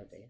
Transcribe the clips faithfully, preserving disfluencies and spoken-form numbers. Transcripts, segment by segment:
Gitu ya.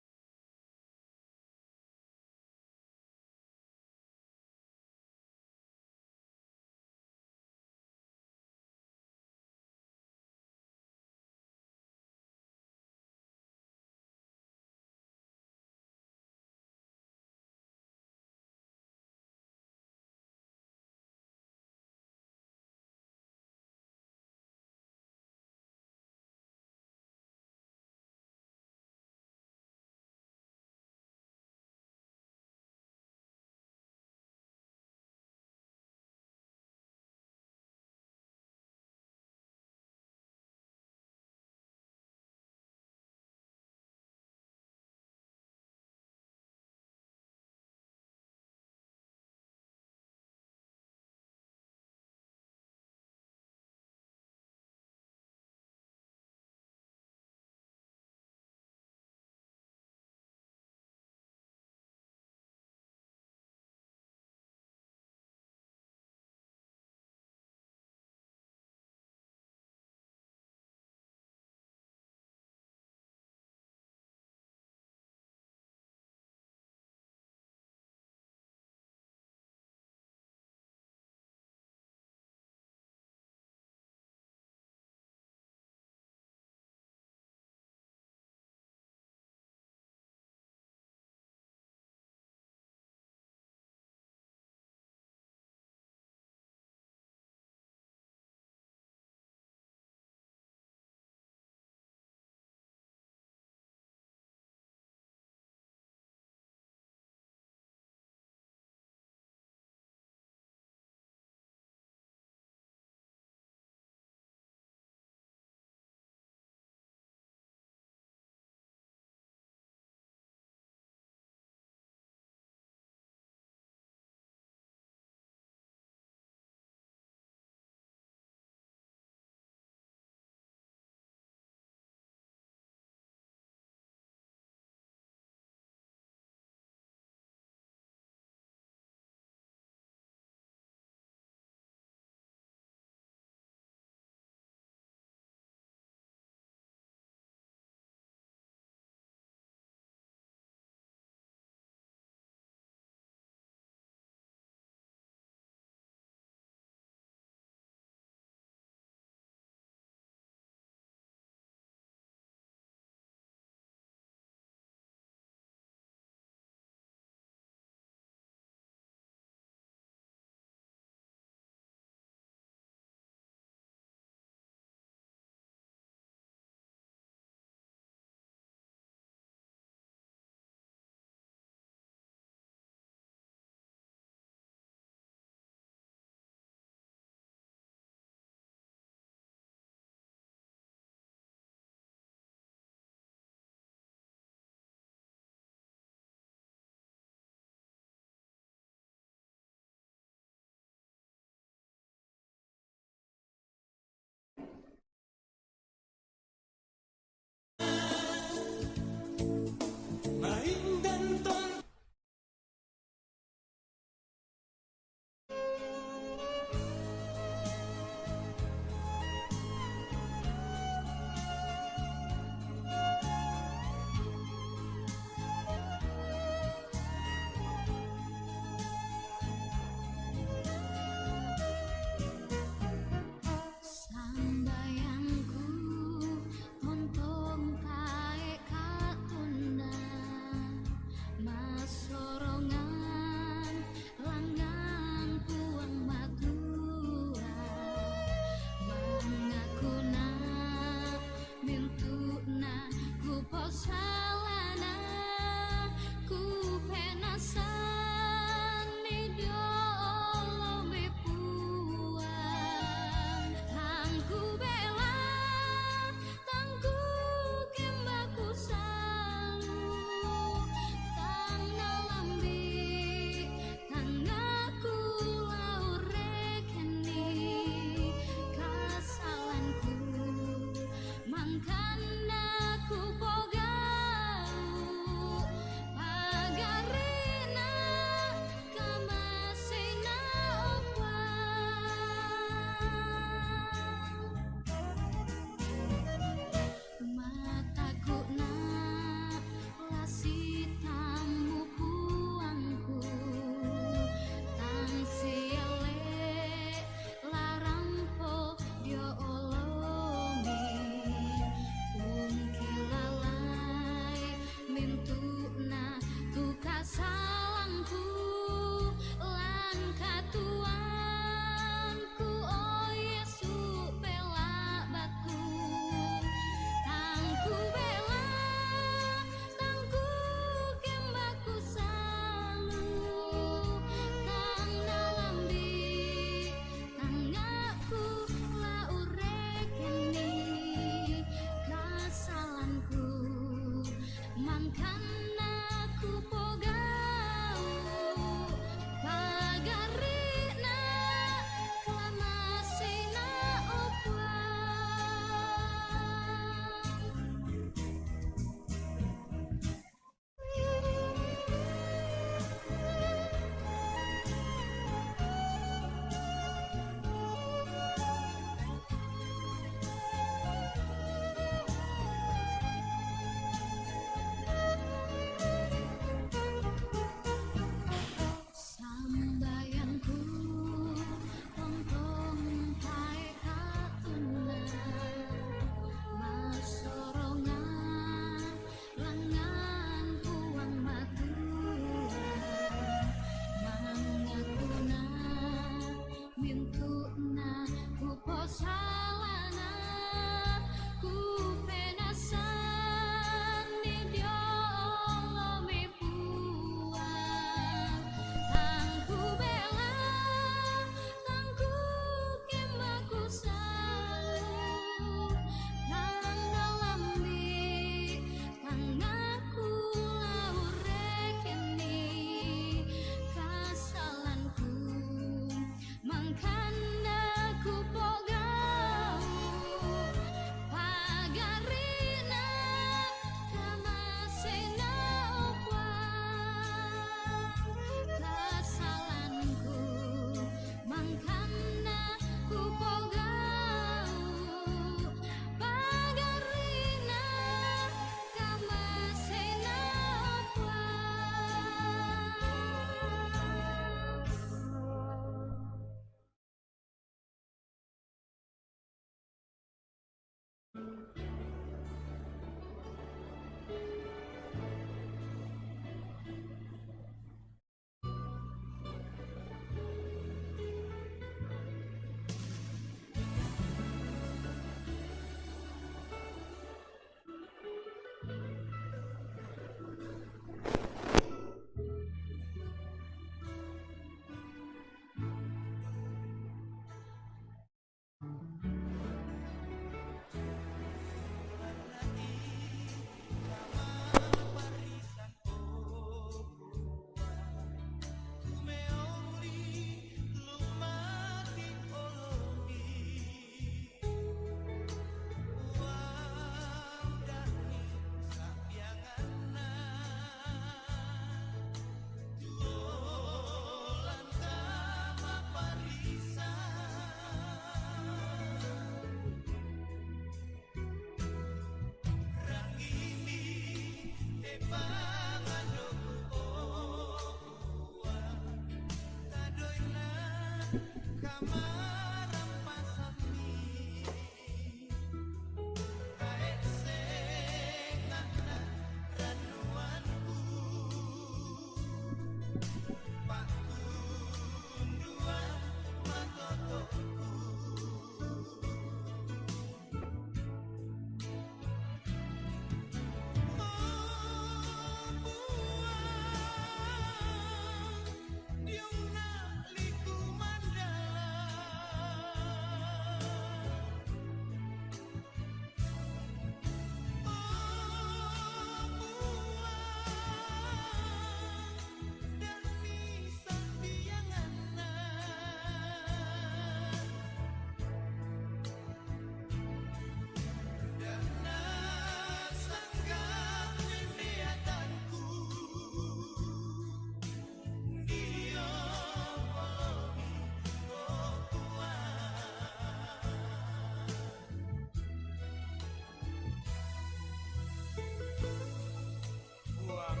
Puang,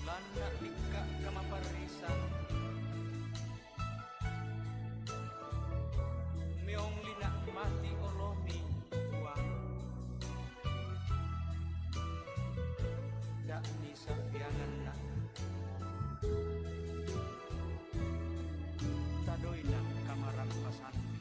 lanna' likka' kamaparrisan, meong lina' mati' olomi, Puang. Da' misa' bianganna. Tadoina' kamarampasanmi.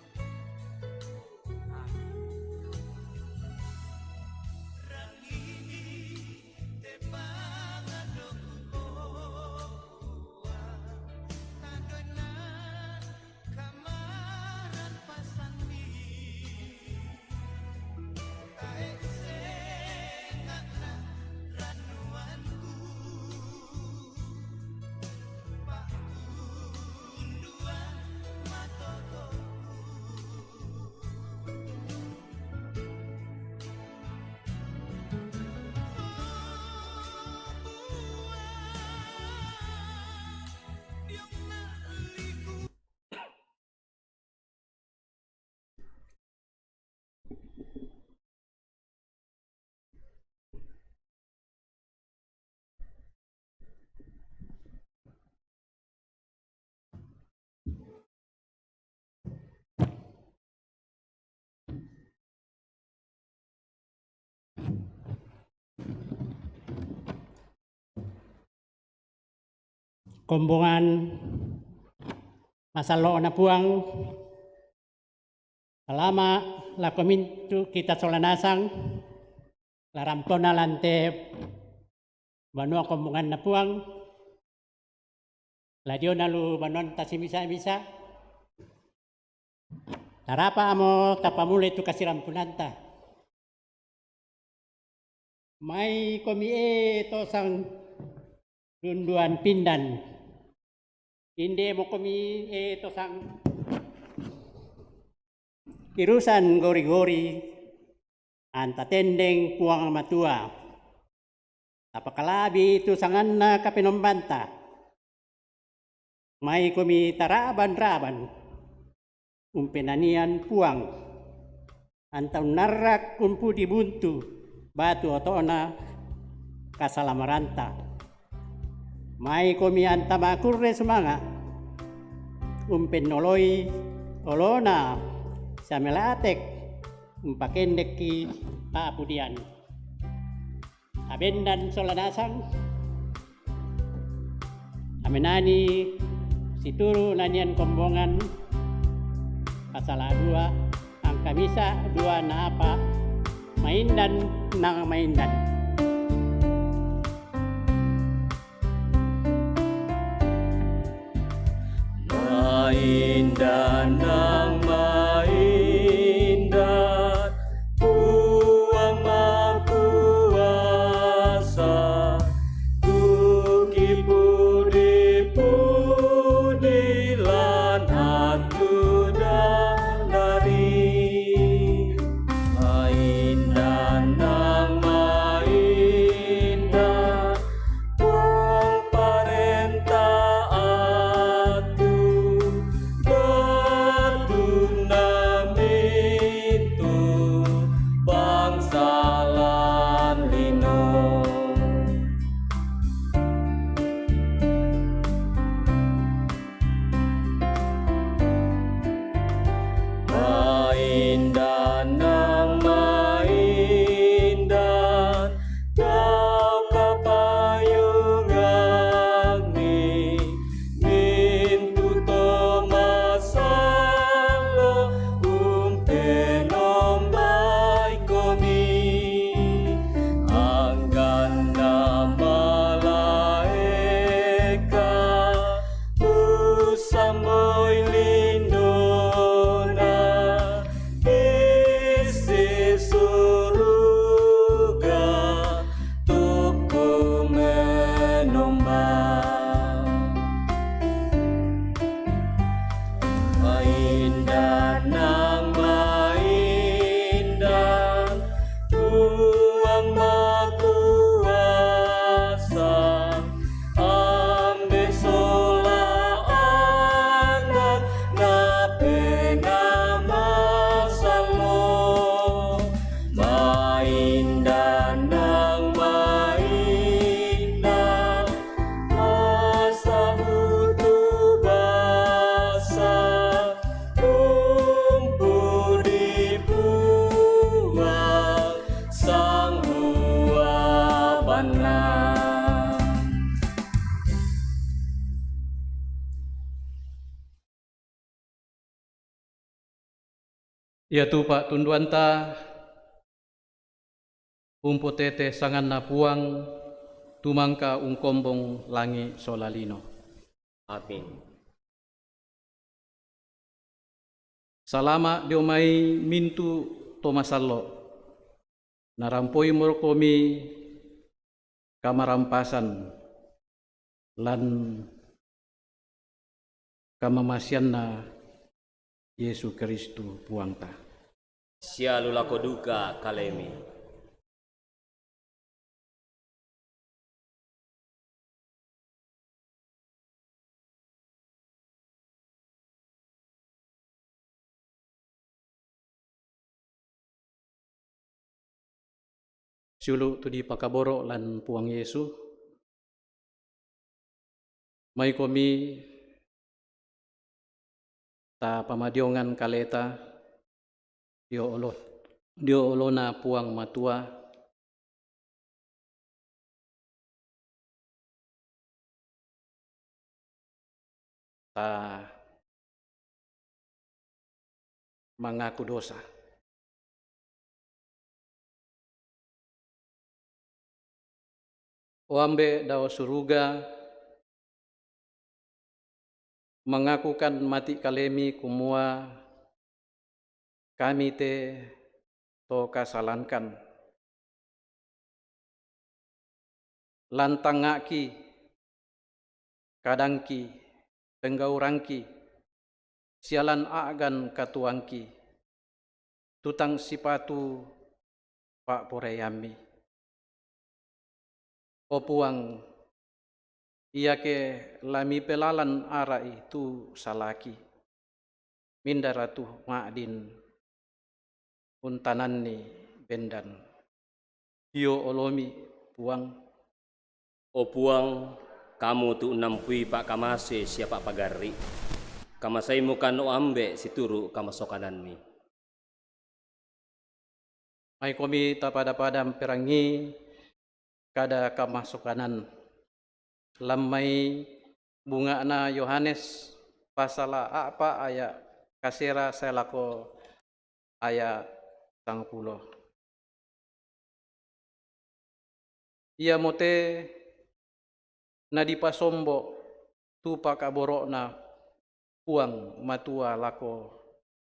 Kombongan masallo'na Puang, salama' lako mintu' kita sola nasang, la rampona lan te banua kombonganna Puang, la diona lu banuanta simisa-misa. Tarapa' mo tapamulai tu kasirampunanta. Mai komi, e tosang dunduan pindan. Inde mo komi, e tosang irusan gori-gori, anta tendeng Puang Matua. Tapakalabi tu sanganna kapenombanta. Mai komi taraban-raban umpenanian Puang, anta unnarrak umpudi buntu batu oto'na kasalamaranta. Mai komi anta makurre sumanga' umpennoloi olona samelatek umpakendekki pa'pudian. Abendan sola nasang, amenani situru' nanian kombongan, pasala' dua, angka misa' dua na apa', maindan nang maindan. Maindan nang maindan, Puang makuasa, tu ki pudi-pudi lan atu dandari. Maindan nang maindan, Puang parenta atu, dot Iatu pa'tunduanta, umpotete sanganNa Puang, tumangka ungkombong langi' sola lino. Amin. Salama' dio mai mintu' to masallo'. Narampoimorokomi kamarampasan lan kamamasianNa Yesu Kristu Puangta. Sialu lako duka kalemi. Siulu' tu dipakaboro' lan Puang Yesu, maikomi ta pamadiongan kaleta dio olo-, dio olona Puang Matua, ta mangaku dosa. O Ambe' dao suruga, mangakukan mati' kalemi kumua kami te to kasalankan. Lan tangnga'ki, kadangki, penggaurangki, sialan a'gan katuoangki, tu tang sipatu pa'poraiammi. O Puang, iake la mipelalan ara'i tu salaki, mindara tu ma'din untananni bendan dio olomi, Puang? O Puang, Kamu tu unnampui pa'kamase sia pa'pagarri'. Kamasaimukan o Ambe' situru' kamasokananmi. Maikomi tapada-pada mperangii kada kamasokanan. Lan mai bunga'na Yohanes pasala a'pa' aya' kasera sae lako aya' sangpulo. Iamote nadipasombo' tu pakaboro'Na Puang Matua lako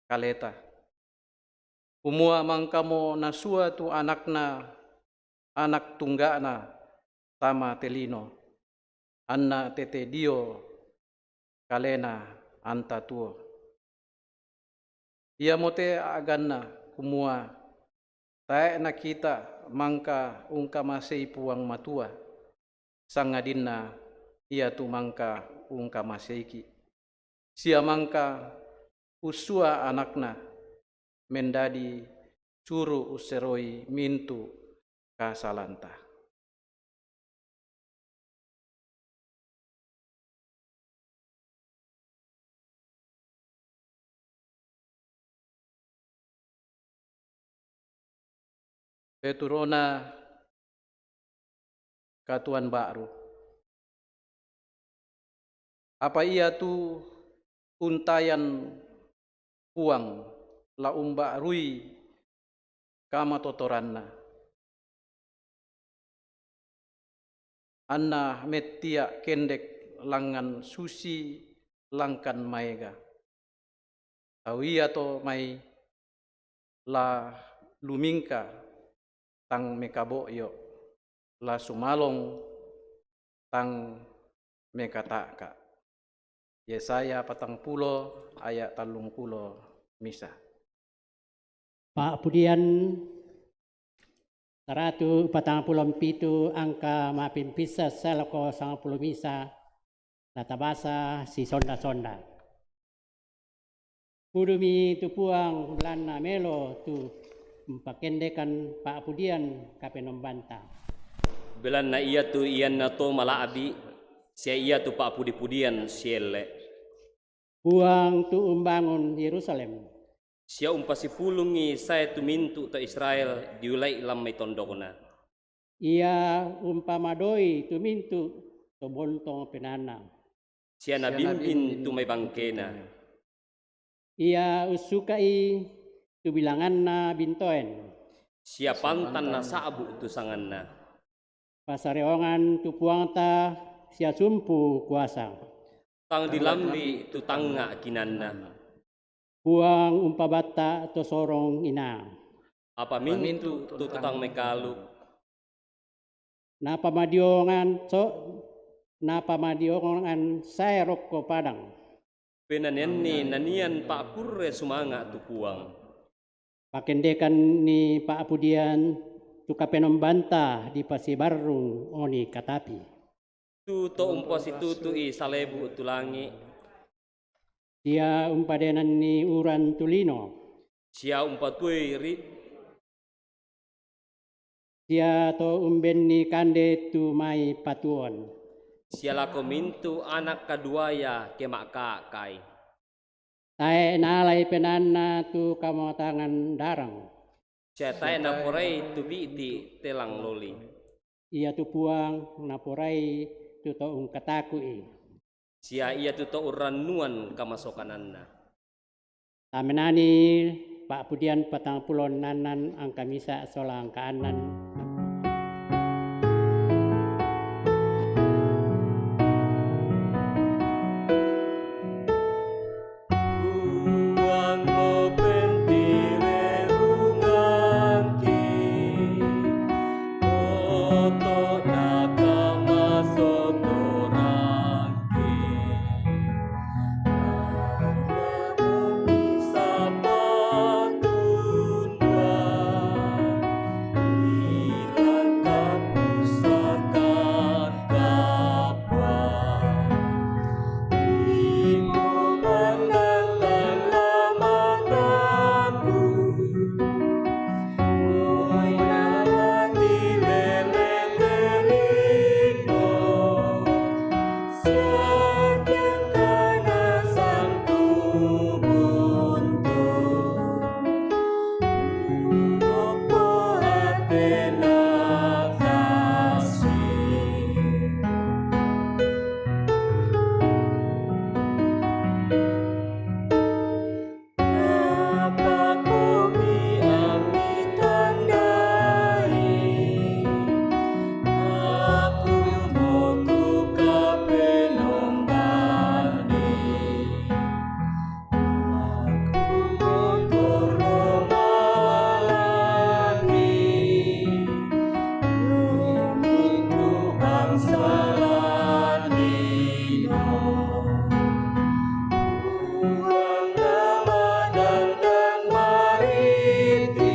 kaleta, kumua mangkamo Nasua tu AnakNa, Anak Tungga'Na, tama te lino, anna tete dio Kalena anta tuo. Iamote a'ganna, kumua tae' nakita mangka ungkamasei Puang Matua, sangadinna Ia tu mangka ungkamaseiki', sia mangka ussua AnakNa mendadi suru' usseroi mintu' kasalanta. Peturona katuoan ba'ru. Apa iatu untayan Puang la umba'rui kamatotoranna. Anna mettia' kendek langngan susi langkan maega. Tau iato mai la lumingka tang mekabo'yo', la sumalong tang mekata'ka'. Yesaya patangpulo aya' tallungpulo misa. Pa'pudian saratu' patangpulo mpitu angka mapimpissa sae lako sangpulo misa, la tabasa sisonda-sonda. Pudumi tu Puang belanna melo tu umpakendekan pa'pudian Kapenombanta. Belanna iatu iannato mala'bi', sia iatu pa'pudi-pudian sielle'. Puang tu umbangun Yerusalem, sia umpasipulungngi sae tu mintu' to Israel diulai' lan mai tondokna. Ia umpamadoi tu mintu' to bontong penaanna, sia nabimbing tu mai bangkena. Ia ussuka'i tu bilanganna bintoen. Sia pantanna sa'bu tu sanganna. Passareongan tu Puangta sia sumpu kuasa. Tang dilambi tu tangnga kinanna. Puang umpabatta to sorong inang. Apa mintu tu tang mekalu. Napamadiongan so, napamadiongan sae rokko padang. Penanianni nanian pa'kurre sumanga' tu Puang. Pakendekanni pa'pudian tu Kapenombanta dipasibarrung oni katapi. Tu to umpositutu'i salebu tu langi'. Sia umpadenanni uran tu lino. Sia umpatuoi ri. Sia to umbenni kande tu mai patuon. Sia lako mintu' ana' kaduaya ke ma'ka'kai. Tae' naalai penaanna tu kamotangan darang. Sia tae' naporai tu bi'ti telang loli. Iatu Puang naporai tu to ungkataku'i. Sia iatu to urrannuan kamasokananna. Tamenani pa'pudian patangpulo ennannan angka misa' sola angka annan. Puangmo pentirerungangki, oto'na kamasotorangki. Anna muni sapatundua, irang kapusakan kapua. Apa komi ami tandai, aku motu kapenombani, aku motu romalani, mitu bangsa lino. Puang namadandan mariti,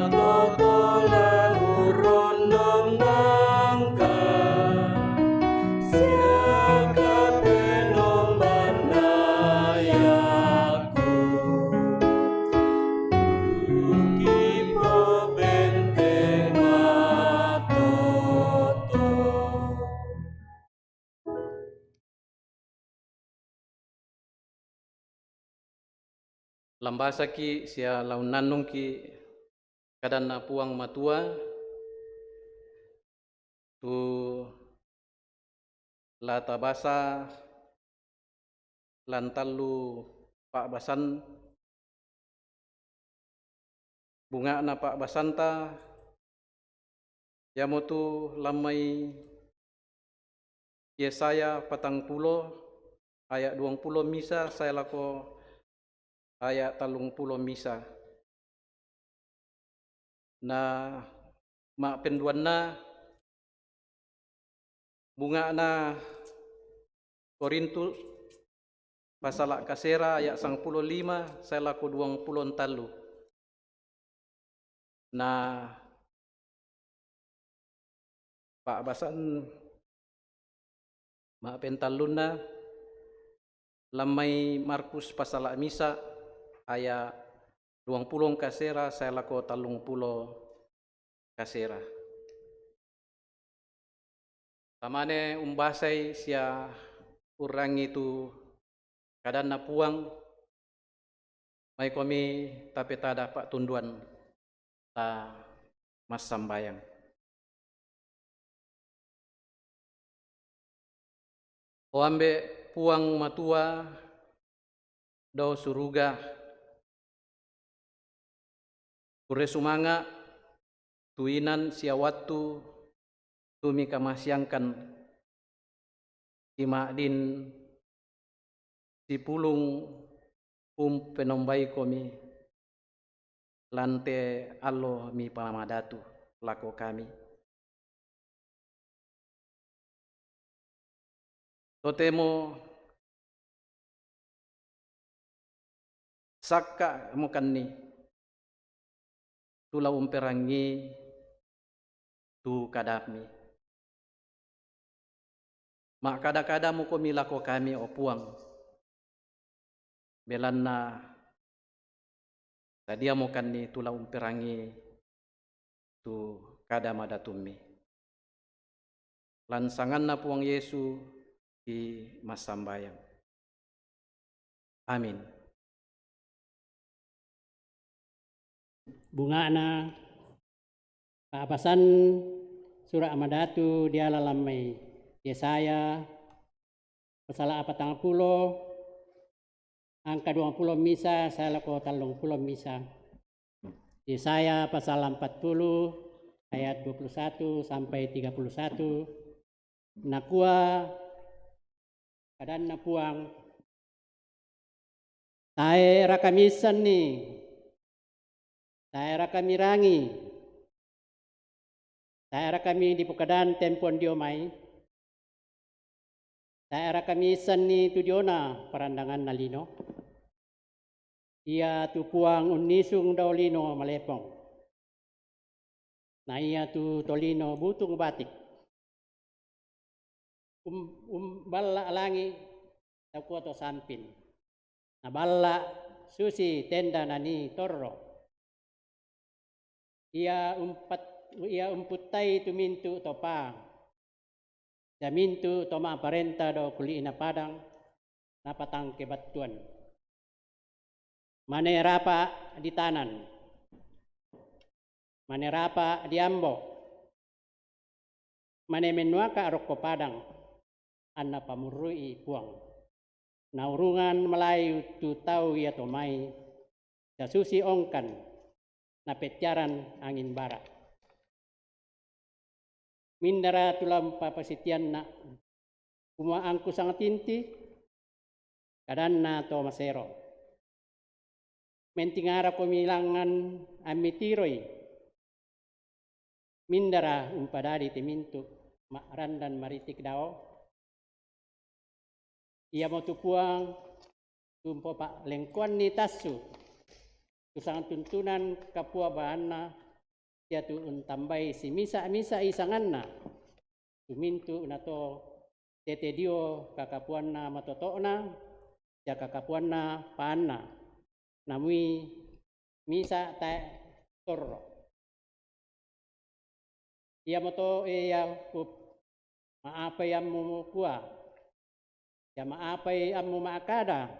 matotola urondong nangka, siaka penombanna yaku, tuki pobenteng matoto. Lambasaki sia la unnannungki kadanNa Puang Matua, tu la tabasa lan tallu pa'basan, bunga'na pa'basanta, iamotu lammai Yesaya patangpulo aya' duangpulo misa sae lako aya' tallungpulo misa. Na ma'penduanna bunga'na Korintus pasala' kasera aya' sangpulo lima sae lako duangpulo ntallu. Na pa'basan ma'pentallunna lammai Markus pasala' misa aya' duangpulo kasera sae lako tallungpulo kasera. Tamane umbasai sia urrangi tu kadanNa Puang, maikomi tapetada pa'tunduan, ta massambayang. O Ambe' Puang Matua, do suruga, kurre sumanga' tu inan sia wattu tu mikamasiangkan kima'din sipulung umpenombaikomi lan te allo mipamadatu lako kami. Totemo sakka' mokanni tu la umperangii tu kadammi. Ma'kada-kada mokomi lako kami, o Puang, belanna sadia mokanni tu la umperangii tu kada madatummi. Lan sanganna Puang Yesu ki massambayang. Amin. Bunga'na pa'basan sura' madatu diala lammai Yesaya, pasala apatangpulo, angka duangpulo misa sae lako tallungpulo misa. Yesaya pasal empat puluh ayat dua puluh satu sampai tiga puluh satu. Nakua kadanna Puang, "Tae' raka miissanni? Tae' raka mirangi? Tae' raka midipokadan tempon dio mai? Tae' raka miissanni tu diona parandanganna lino? Iatu Puang unnisung dao lino malepong, na iatu tolino butung batik. Um, umballa' langi' nakua to sampin, naballa' susi tenda nanii torro. Ia umpat-, ia umputtai tu mintu' to paa, sia mintu' to ma'parenta dao kuli'na padang napatangke battuan. Mane rapa' ditanan, mane rapa' diambo', mane mennuaka' rokko padang, anna pamurru'i Puang. Naurungan malai tu tau iato mai, sia susi ongkan napettiaran angin bara'. Mindara tu la umpapasitianna', kumua angku sangtinti?" Kadanna to masero, "Mentingarakomi langngan ammitiroi? Mindara umpadadi te mintu' ma'randan maritik dao? Iamotu Puang tu umpapa'lengkoanni tassu', tu santuntunan kapua baanna, sia tu untambai simisa'-misa'i sanganna, tu mintu' nato tete dio kakapuanna matoto'na sia kakapuanna paanna, namui misa' tae' torro. Iamoto, e Yakub, ma'apai ammu mukua, sia ma'apai ammu ma'kada,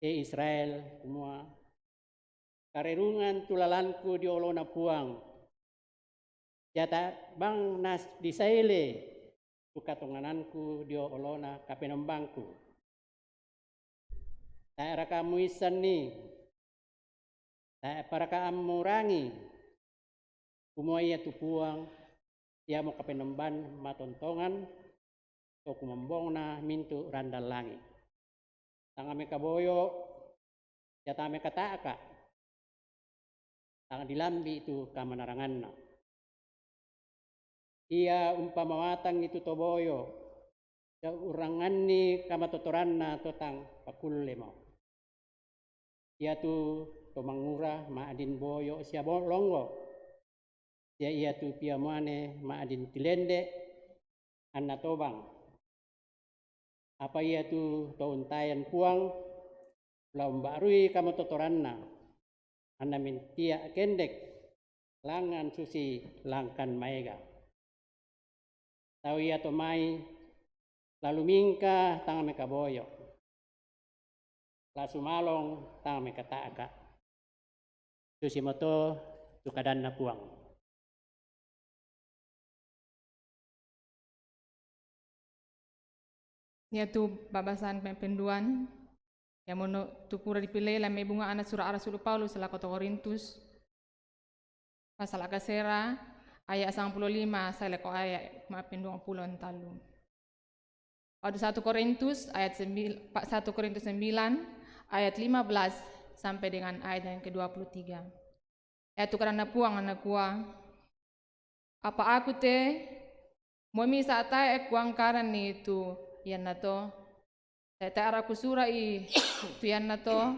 e Israel, kumua, 'Karerungan tu lalanku dio olona Puang, sia tae' bang nas-, disaile tu katongananku dio olona Kapenombangku.' Tae'raka muissenni? Tae'paraka ammurangi, kumua iatu Puang, iamo Kapenomban matontongan, to kumombongna mintu' randan langi'? Tang mekaboyo, sia tang mekata'ka, tang dilambi' tu kamanaranganna. Ia umpamawatangngi tu to boyo, sia urrangnganni kamatotoranna to tang pakullemo. Iatu to mangura ma'din boyo sia bo-, longgo, sia iatu pia muane ma'din tilende', anna tobang. Apa iatu to untayan Puang, la umba'rui kamatotoranna, anna mentia' kendek langngan susi langkan maega. Tau iato mai la lumingka tang mekaboyo, la sumalong tang mekata'ka. Susimoto tu kadanna Puang. Iatu pa'basan pa'penduan, Iyamoto pura dipilei lamei bunga'na sura' Rasul Paulus lako to Korintus, pasala kasera, aya' sangpulo lima sae lako aya' ma'penduangpulo tallu. Pada satu Korintus ayat sembil-, pa-, satu Korintus sembilan ayat lima belas sampai dengan ayat yang kedua puluh tiga. Iatu kadanNa Puang nakua, "Apa aku te, moi misa' tae' kuangkaranni tu iannato, tae', tae' ara kusura'i tu iannato,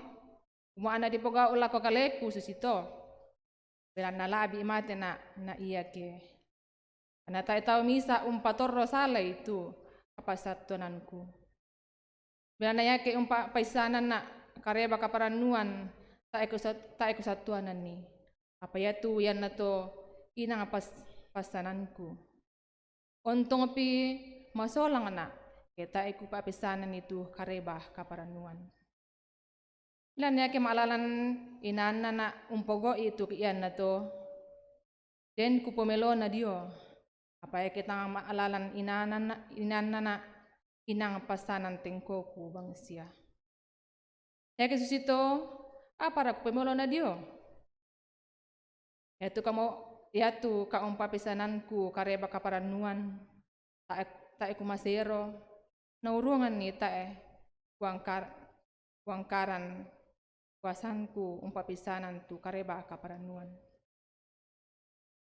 kumua anna dipogau' lako kaleku susito, belanna la'bi' mate na, na iake. Anna tae' tau misa' umpatorro salai tu kapasattuananku. Belanna iake umpapaissananna' kareba kaparannuan, tae' kusa-, tae' kusattuananni, apa iatu iannato inang pas-, passananku. Ontongpi masolangna', ke tae' kupapaissananni tu kareba kaparannuan." Belanna iake ma'lalan inannana' umpogau'i tu iannato, den kupomelona dio, apa iake tang ma'lalan inannana', inannana', inang passanan tengkoku bangsia. Iake susito, apara kupomelona dio? Iatu kamo-, iatu kaumpapaissananku kareba kaparannuan, tae', tae' kumasero, nauruanganni tae' kuangkar-, kuangkaran kuasangku umpapaissanan tu kareba kaparannuan.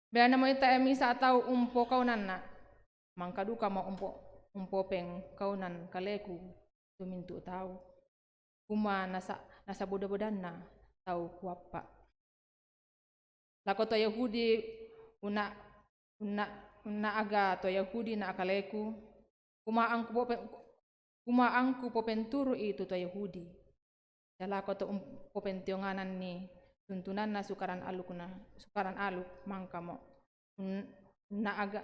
Belanna moi tae' misa' tau umpokaunanna', mangka dukamo umpo-, umpopengkaunan kaleku tu mintu' tau, kumua nasa-, nasaboda-bodanna tau kuappa'. Lako to Yahudi unna-, unna-, unna'aga to Yahudi na kaleku, kumua angku pope-, kumua angku popenturu'i tu to Yahudi. Sia lako to umpopentiongananni tuntunanna Sukaran Alukna, Sukaran Aluk, mangkamo un-, unna'aga,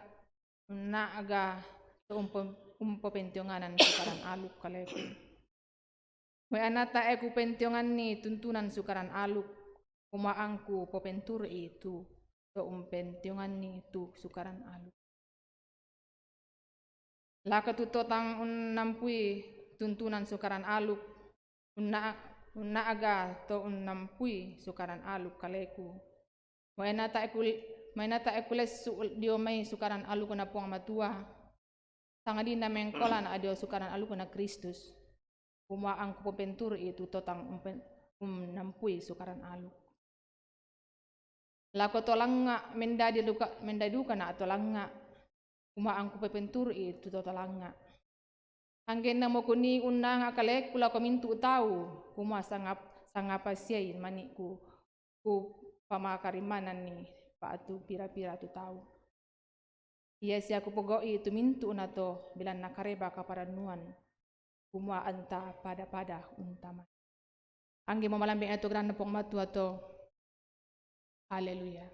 unna'aga to umpo-, umpopentionganan Sukaran Aluk kaleku. Moi anna tae' kupentionganni tuntunan Sukaran Aluk, kumua angku popenturu'i tu to umpentionganni tu Sukaran Aluk. Lako tu to tang unnampui tuntunan Sukaran Aluk, unna-, unna'aga to unnampui Sukaran Aluk kaleku. Moi anna tae' kul-, moi anna tae' kulessu' dio mai Sukaran Alukna Puang Matua, sangadinna mengkolana' dio Sukaran Alukna Kristus, kumua angku popenturu'i tu to tang umpen-, unnampui Sukaran Aluk. Lako to langnga' mendadi duka-, mendadi dukana' to langnga', kumua angku popenturu'i tu to, to langnga'. Anggenna mokunii unnanga' kaleku lako mintu' tau, kumua sangap-, sangapa siai mani'ku kupamakarimmananni ba'tu pira-pira tu tau. Ia sia kupogau'i tu mintu'nato belanna kareba kaparannuan, kumua anta pada-pada untama. Anggi mo malambi' atu kadanNa Puang Matua to. Haleluya.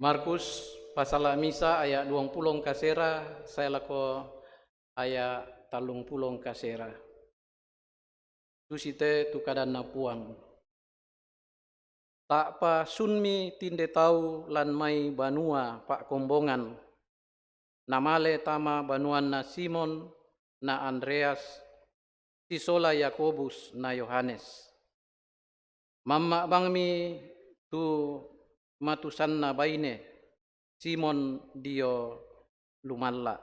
Markus pasala misa aya' duangpulo kasera sae lako aya' tallungpulo kasera. Susite tu kadanNa Puang. Ta'pa sunmi tinde tau lan mai banua pa'kombongan, namale tama banuanna Simon na Andreas, sisola Yakobus na Yohanes. Mamma'bangmi tu matusanna baine, Simon dio lumalla'.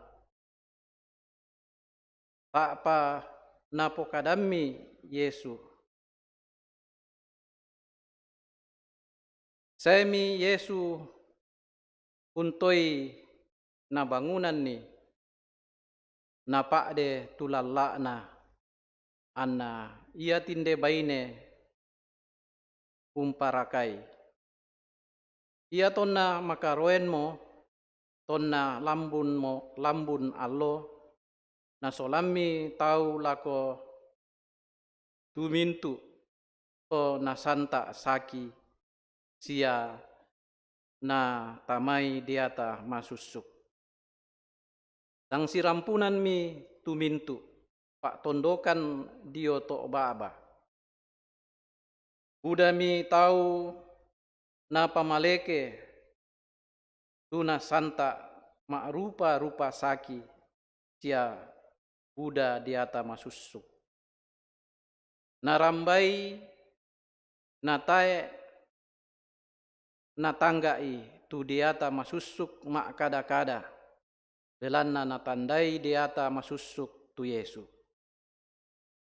Ta'pa napokadammi Yesu. Saemi Yesu untoi nabangunanni, napa'de tu lalla'na, anna ia tinde baine umparakai. Ia tonna makaroenmo, tonna lambunmo, lambun allo, nasolammi tau lako tumintu to nasanta saki sia natamai deata masussuk. Tang sirampunanmi tumintu, pa'tondokan dio to ba'ba. Budami tau napamaleke tu nasanta ma'rupa-rupa saki sia buda deata masussuk. Narambai natae natangga'i tu deata masussuk ma'kada-kada, belanna natandai deata masussuk tu Yesu.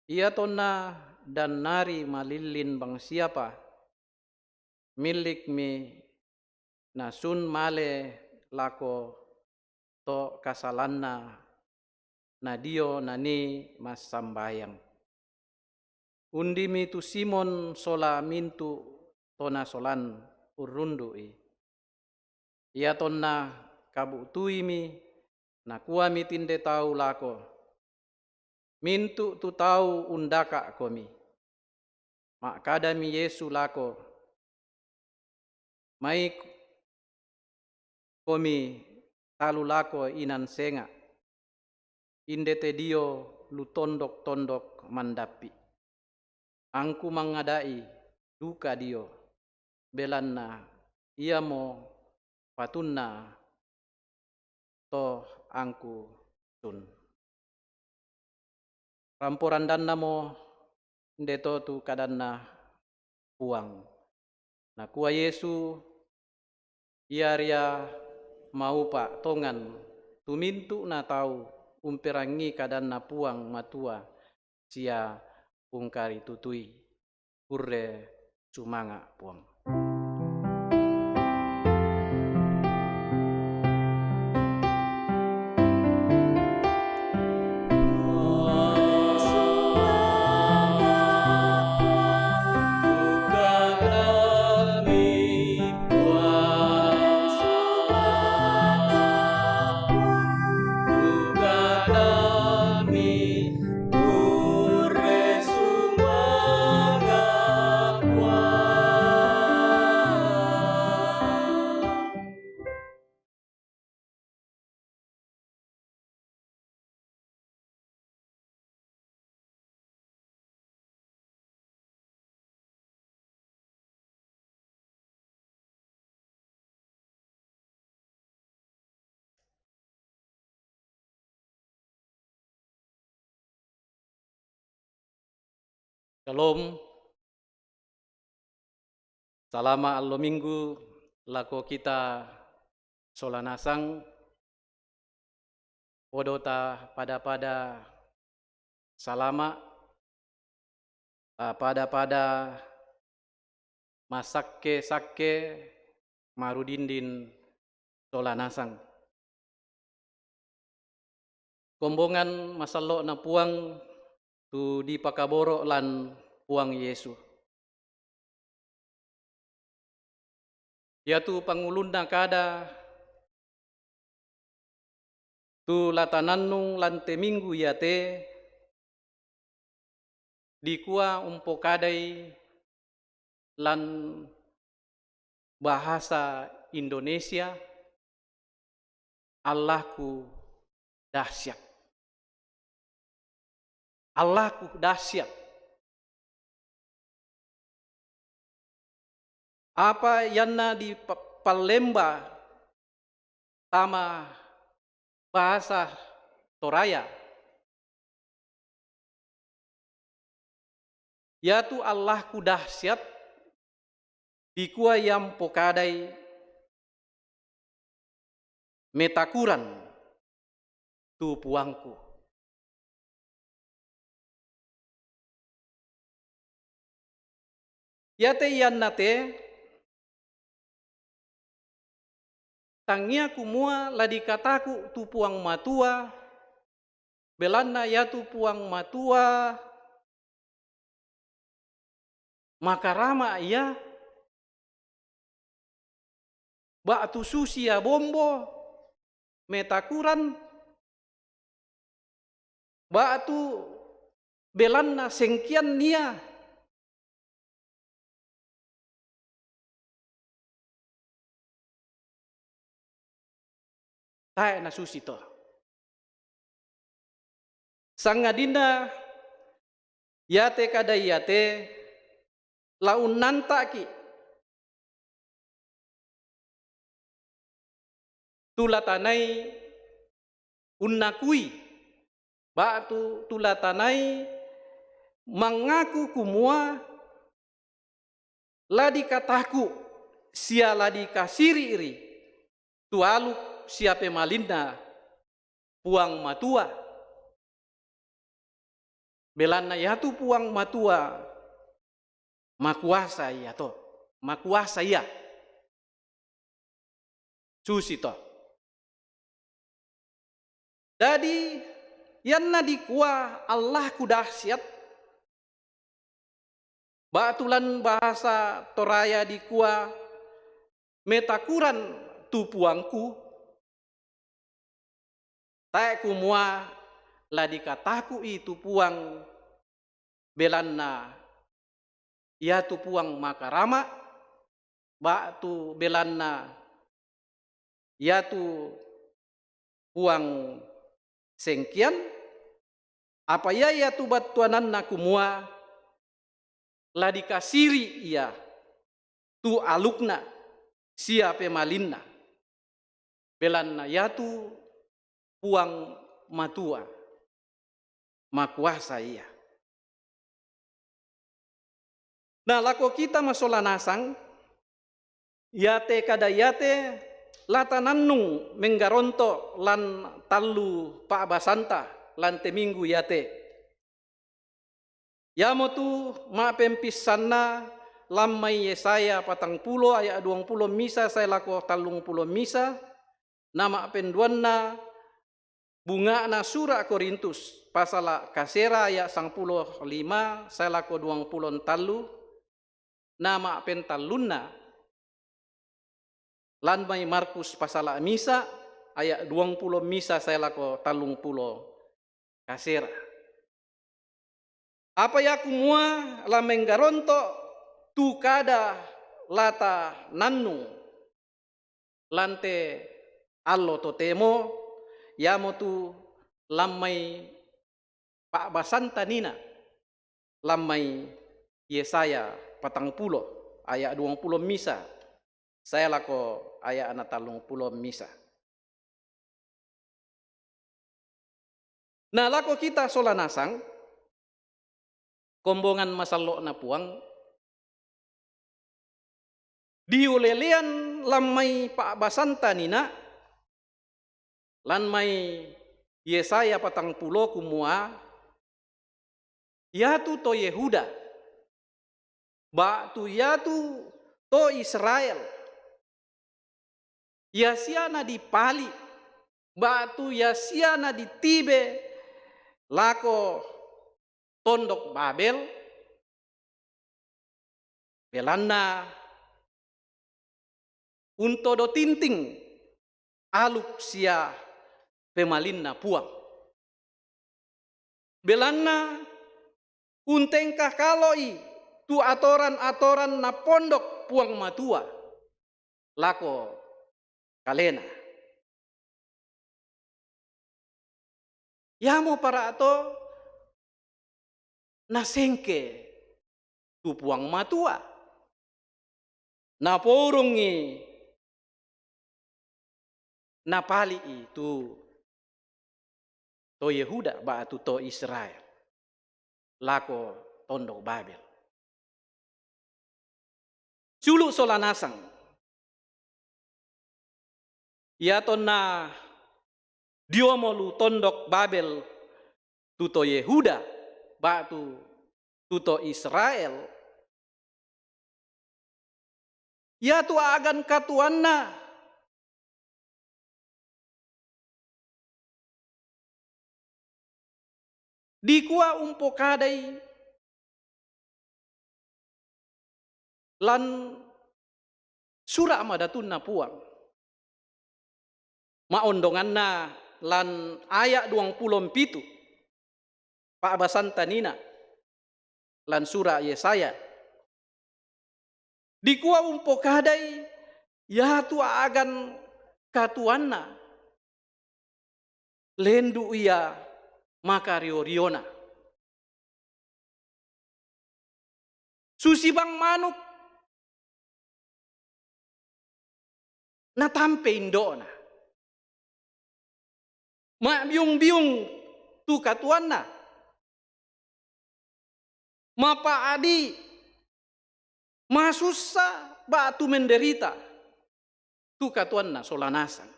Ia tonna dannari malillin bangsiapa, millikmi nasun male lako to kasalanna nadio nanii massambayang. Undimi tu Simon sola mintu to nasolan urrundu'i. Ia tonna kabu'tuimi, nakuami tinde tau lako, "Mintu tu tau undaka'komi." Ma'kadami Yesu lako, "Mai komi talu lako inan senga, inde te dio lu tondok-tondok mandappi. Angku mangada'i duka dio, belanna iamo patunna to angku sun." Ramporandannamo ndeto tu kadanna Puang. Nakua Yesu, "Iaria maupa tongan tumintu na tau umperangi kadanna Puang Matua sia ungkaritutui." Purre sumanga Puang. Shalom. Salama allo Minggu lako kita sola nasang. Podo ta pada-pada salama, ta pada-pada masakke-sakke marudindin sola nasang. Kombongan masallo'na Puang tu dipakaboro' lan Puang Yesu. Iatu pangulunna kada tu la tanannung lan te minggu iate, dikua umpokadai lan bahasa Indonesia, "Allahku dahsyat." Allahku dahsyat. Apa ianna di pa-, pallemba tama bahasa Toraya. Iatu Allahku dahsyat, dikua ia mpokadai metakuran tu Puangku. Iate ianna te, tangia kumua la dikataku tu Puang Matua, belanna iatu Puang Matua makarama ia, ba'tu susi ya bombo metakuran, ba'tu belanna sengkean nia. Tae' nasusi to. Sangadinna iate kada iate la unnanta'ki' tu la tanai unnakui, ba'tu tu la tanai mangaku kumua la dikataku' sia la dikasiri'ri tu aluk sia pemalinna Puang Matua. Belanna iatu Puang Matua makuasa ia to, makuasa ia. Susi to. Dadi, ianna dikua Allahku dahsyat, ba'tu lan bahasa Toraya dikua metakuran tu Puangku, tae' kumua la dikataku'i tu Puang, belanna iatu Puang makarama, ba'tu belanna iatu Puang sengkean, apa ia iatu battuananna kumua la dikasiri' ia tu alukna sia pemalinna. Belanna iatu Puang Matua, makuasa ia. Na lako kita masola nasang, iate kada iate la tanannung menggaronto' lan tallu pa'basanta lan te minggu iate. Iamotu ma'pempissanna lan mai Yesaya patangpulo aya' duangpulo misa sae lako tallungpulo misa, na ma'penduanna bunga'na sura' Korintus pasala' kasera aya' sangpulo lima sae lako duangpulo tallu, na ma'pentallunna lan mai Markus pasala' misa aya' duangpulo misa sae lako tallungpulo kasera. Apa ia kumua la menggaronto' tu kada la tanannung lan te allo totemo, iamotu lan mai pa'basanta nina, lan mai Yesaya patangpulo aya' duangpulo misa sae lako aya'na tallungpulo misa. Na lako kita sola nasang, kombongan masallo'na Puang, diulelean lan mai pa'basanta nina, lan mai Yesaya patangpulo kumua, iatu to Yehuda, ba'tu iatu to Israel, ia sia nadipali', ba'tu ia sia naditibe lako tondok Babel, belanna untodo tinting aluk sia pemalinna Puang. Belanna untengka kalo'i tu atoran-atoran napondok Puang Matua lako kalena. Iamo para' to nasengke tu Puang Matua. Napourongi napali'i tu to Yehuda ba'tu to Israel lako tondok Babel. Sulu' sola nasang. Iatonna diomolu tondok Babel tu to Yehuda ba'tu tu to Israel, iatu a'gan katuoanna dikua umpokadai lan sura' madatunna Puang. Maondonganna lan aya' duangpulo mpitu, pa'basanta nina lan sura' Yesaya. Dikua umpokadai iatu a'gan katuoanna, lendu' ia makario-riona. Susi bang manuk natampe indo'na. Ma'biung-biung tu katuoanna. Mapa'adi, masussa, ba'tu menderita tu katuoanna sola nasang.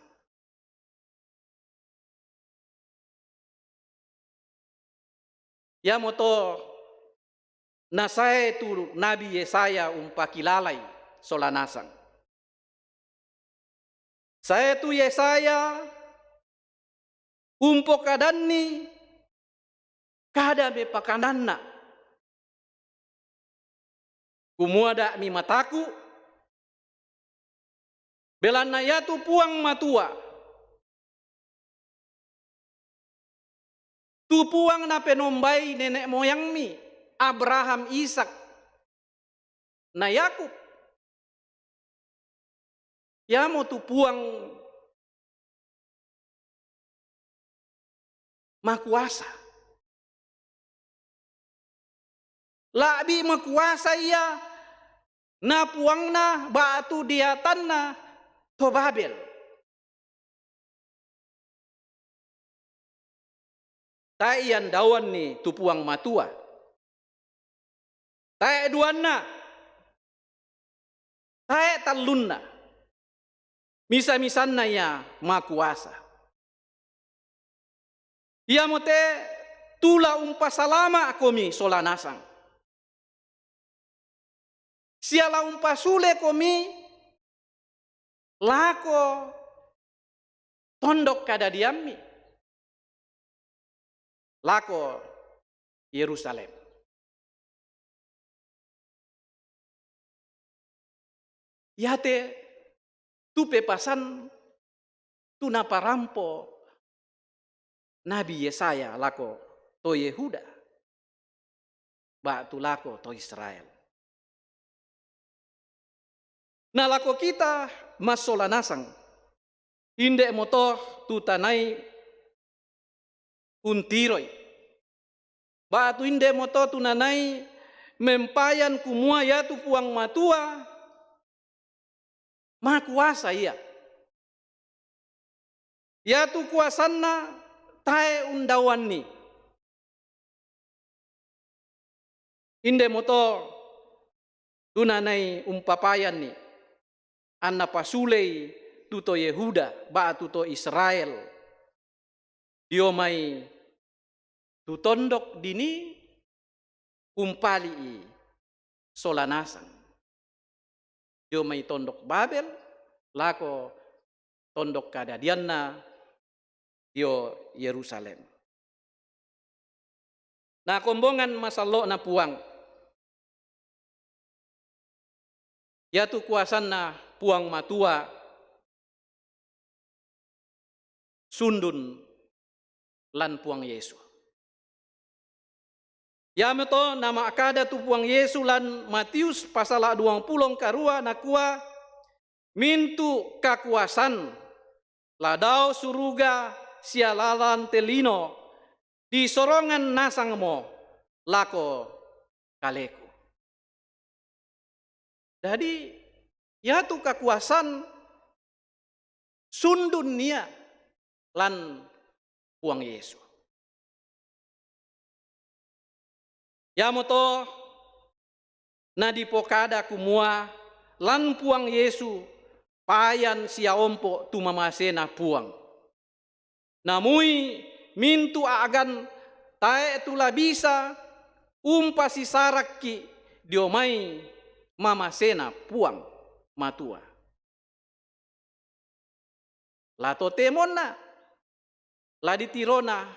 Iamoto nasae tu nabi Yesaya umpakilalai sola nasang. Sae tu Yesaya umpokadanni kada mepakananna, kumua, "Da'mi mataku', belanna iatu Puang Matua, tu Puang napenombai nene' moyangmi, Abraham, Ishak, na Yakub. Iamotu Puang makuasa. La'bi makuasa ia na puangna ba'tu deatanna to Babel." Tae' iandaoanni tu Puang Matua. Tae' duanna. Tae' tallunna. Misa-misanna ia makuasa. Iamote tu la umpasalama'komi sola nasang, sia la umpasulekomi lako tondok kadadiammi, lako Yerusalem. Iate tu pepasan tu naparampo nabi Yesaya lako to Yehuda, ba'tu lako to Israel. Na lako kita massola nasang, inde'moto tu tanai untiroi, ba'tu inde'moto tu nanai mempayan kumua iatu Puang Matua makuasa ia. Iatu kuasanna tae' undaoanni. Inde'moto tu nanai umpapayanni, anna pasulei tu to Yehuda ba'tu to Israel dio mai tu tondok dinii umpali'i sola nasang, dio mai tondok Babel lako tondok kadadianna dio Yerusalem. Na kombongan masallo'na Puang, iatu kuasanna Puang Matua sundun lan Puang Yesu. Iamoto nama'kada tu Puang Yesu lan Matius pasala' duangpulo karua, nakua, "Mintu' kakuasan la dao suruga sia lalan te lino disorongan nasangmo lako kaleku." Dadi, iatu kakuasan sundun ia lan Puang Yesu. Iamoto nadipokada kumua lan Puang Yesu payan sia ompo' tu mamasena Puang. Namui mintu' a'gan tae' tu la bisa umpasisarakki' dio mai mamasena Puang Matua. La totemonna, la ditirona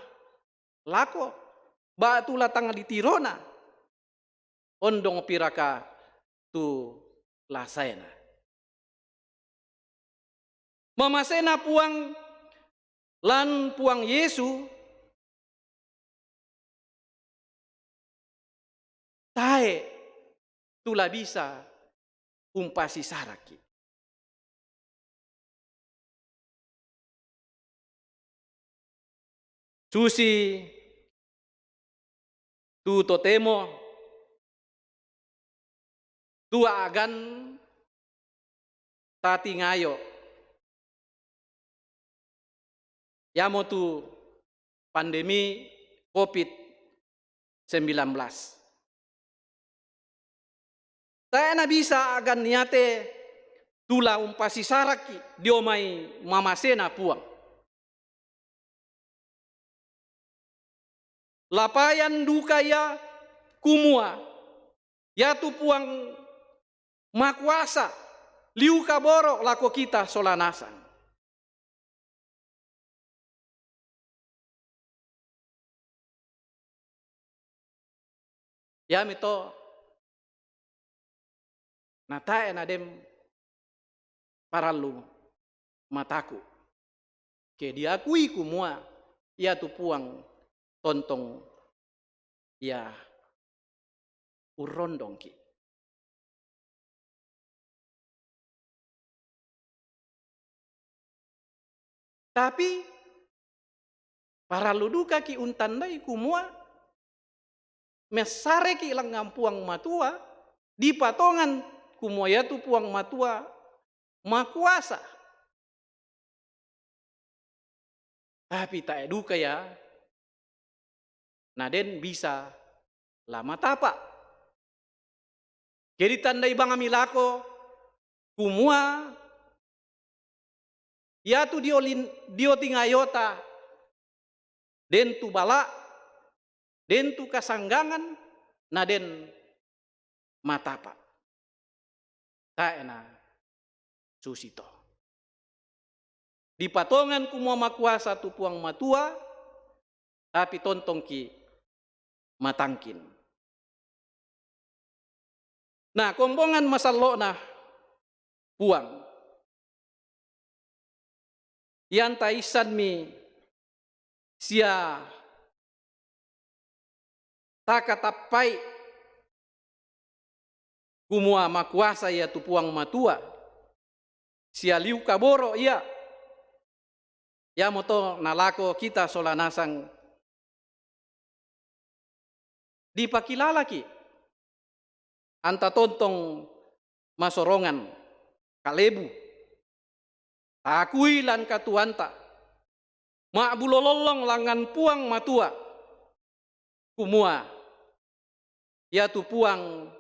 lako, ba'tu la tang ditirona, ondong piraka tu la saena. Mamasena Puang lan Puang Yesu, tae' tu la bisa umpasisaraki. Susi tu totemo, tu a'gan tatingayo, iamotu pandemi covid sembilan belas. Tae' na bisa a'gan iate tu la umpasisaraki dio mai mamasena Puang. Lapayan duka ia kumua iatu Puang makuasa liu kaboro' lako kita sola nasang. Iami to, na tae' na den parallu mataku'. Ke diakui kumua iatu Puang tontong ia urrondongki'. Tapi parallu dukaki' untandai kumua messareki' langngan Puang Matua, dipatongan kumua iatu Puang Matua makuasa. Tapi tae' duka ia na den bisa la matapa'. Ke ditandai bangmi lako kumua iatu dio lin-, dio tingayota den tu bala', den tu kasanggangan, na den matapa'. Tae' na susito. Dipatongan kumua makuasa tu Puang Matua, tapi tontongki' matangkin. Na, kombongan masallo'na Puang, iantaissanmi sia takatappai kumua makuasa iatu Puang Matua, sia liu kaboro' ia. Iamoto na lako kita sola nasang dipakilalaki' anta tontong masorongan kalebu, taakui lan katuoanta, ma'bulolollong langngan Puang Matua, kumua iatu Puang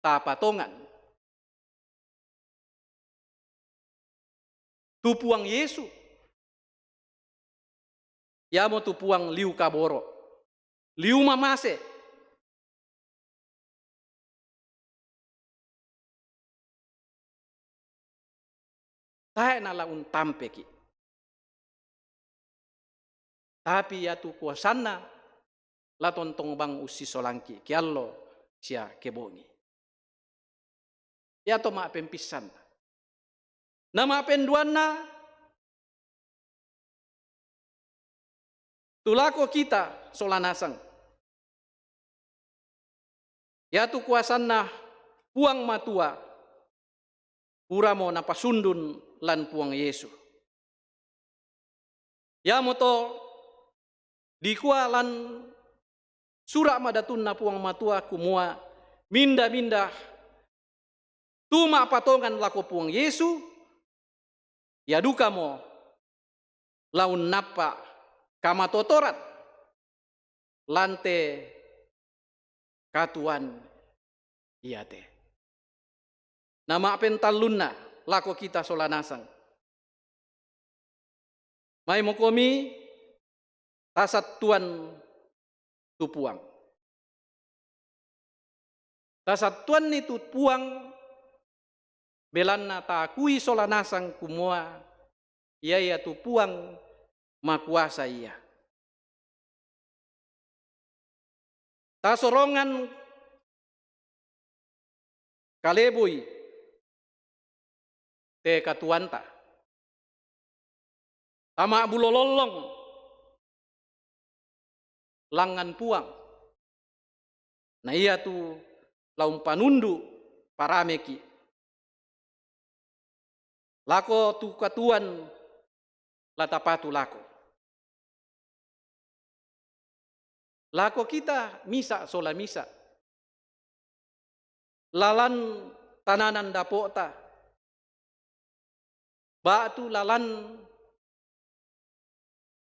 tapatongan, tu Puang Yesu, iamotu Puang liu kaboro', liu mamase. Tae' na la untampeki'. Tapi iatu kuasanna la tontong bang ussisolangki' ke allo sia ke bongi. Iato ma'pempissanna. Na ma'penduanna, tu lako kita sola nasang. Iatu kuasanna Puang Matua, puramo napasundun lan Puang Yesu. Iamoto dikua lan sura' madatunna Puang Matua kumua, minda-minda tu ma'patongan lako Puang Yesu, ia dukamo la unnappa' kamatotoran lan te katuoan iate. Na ma'pentallunna lako kita sola nasang. Maimokomi tasattuan tu Puang. Tasattuanni tu Puang, belanna taakui sola nasang kumua ia, iatu Puang makuasa ia. Tasorongan kalebui te katuoanta. Tama bulo lollong langngan Puang. Na ia tu la umpanundu parameki. Lako tu katuoan la tapatu lako. Lako kita misa sola misa. Lalan tananan dapota. Batu lalan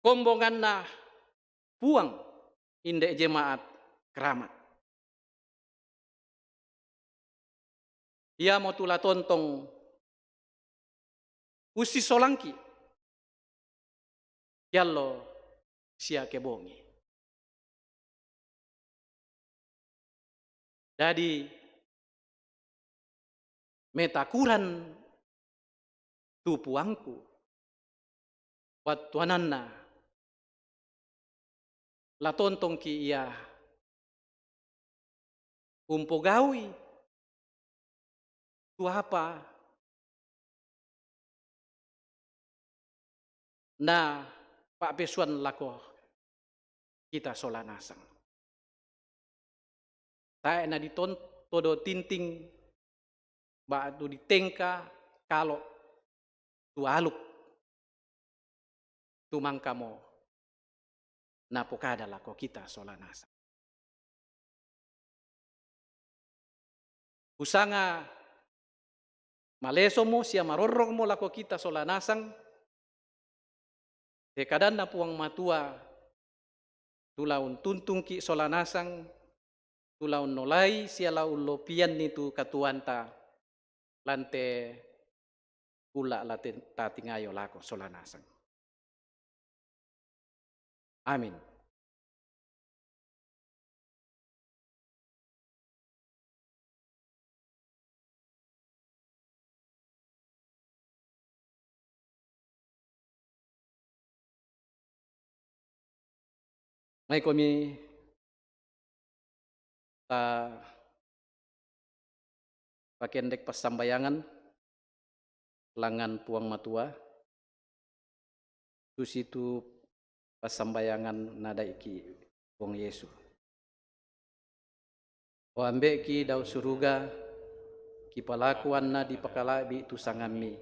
kombonganna Puang inde jemaat Keramat. Ia mo tu la tontong usisolangki. Kiallo sia kebongi. Dadi metakuran tu Puangku, wattuananna la tontongki ia umpogaui tu apa na papesuan lako kita sola nasang. Tae na diton todo tinting batu ditengka kalo tu aluk tumangkamo na pokada lako kita sola nasang. Kusanga malesomo sia marorrokmo lako kita sola nasang, te kadanna Puang Matua, tu la untuntungki sola nasang, tu la unnolai sia la ullopianni tu katuoanta, lante ulla la te-, tatingayo lako sola nasang. Amin. Maikomi ta pakendek passambayangan langngan Puang Matua, susitu passambayangan nadaiki Puang Yesu. O Ambeki dao suruga, kipalakuanna dipakala'bi tu sangammi,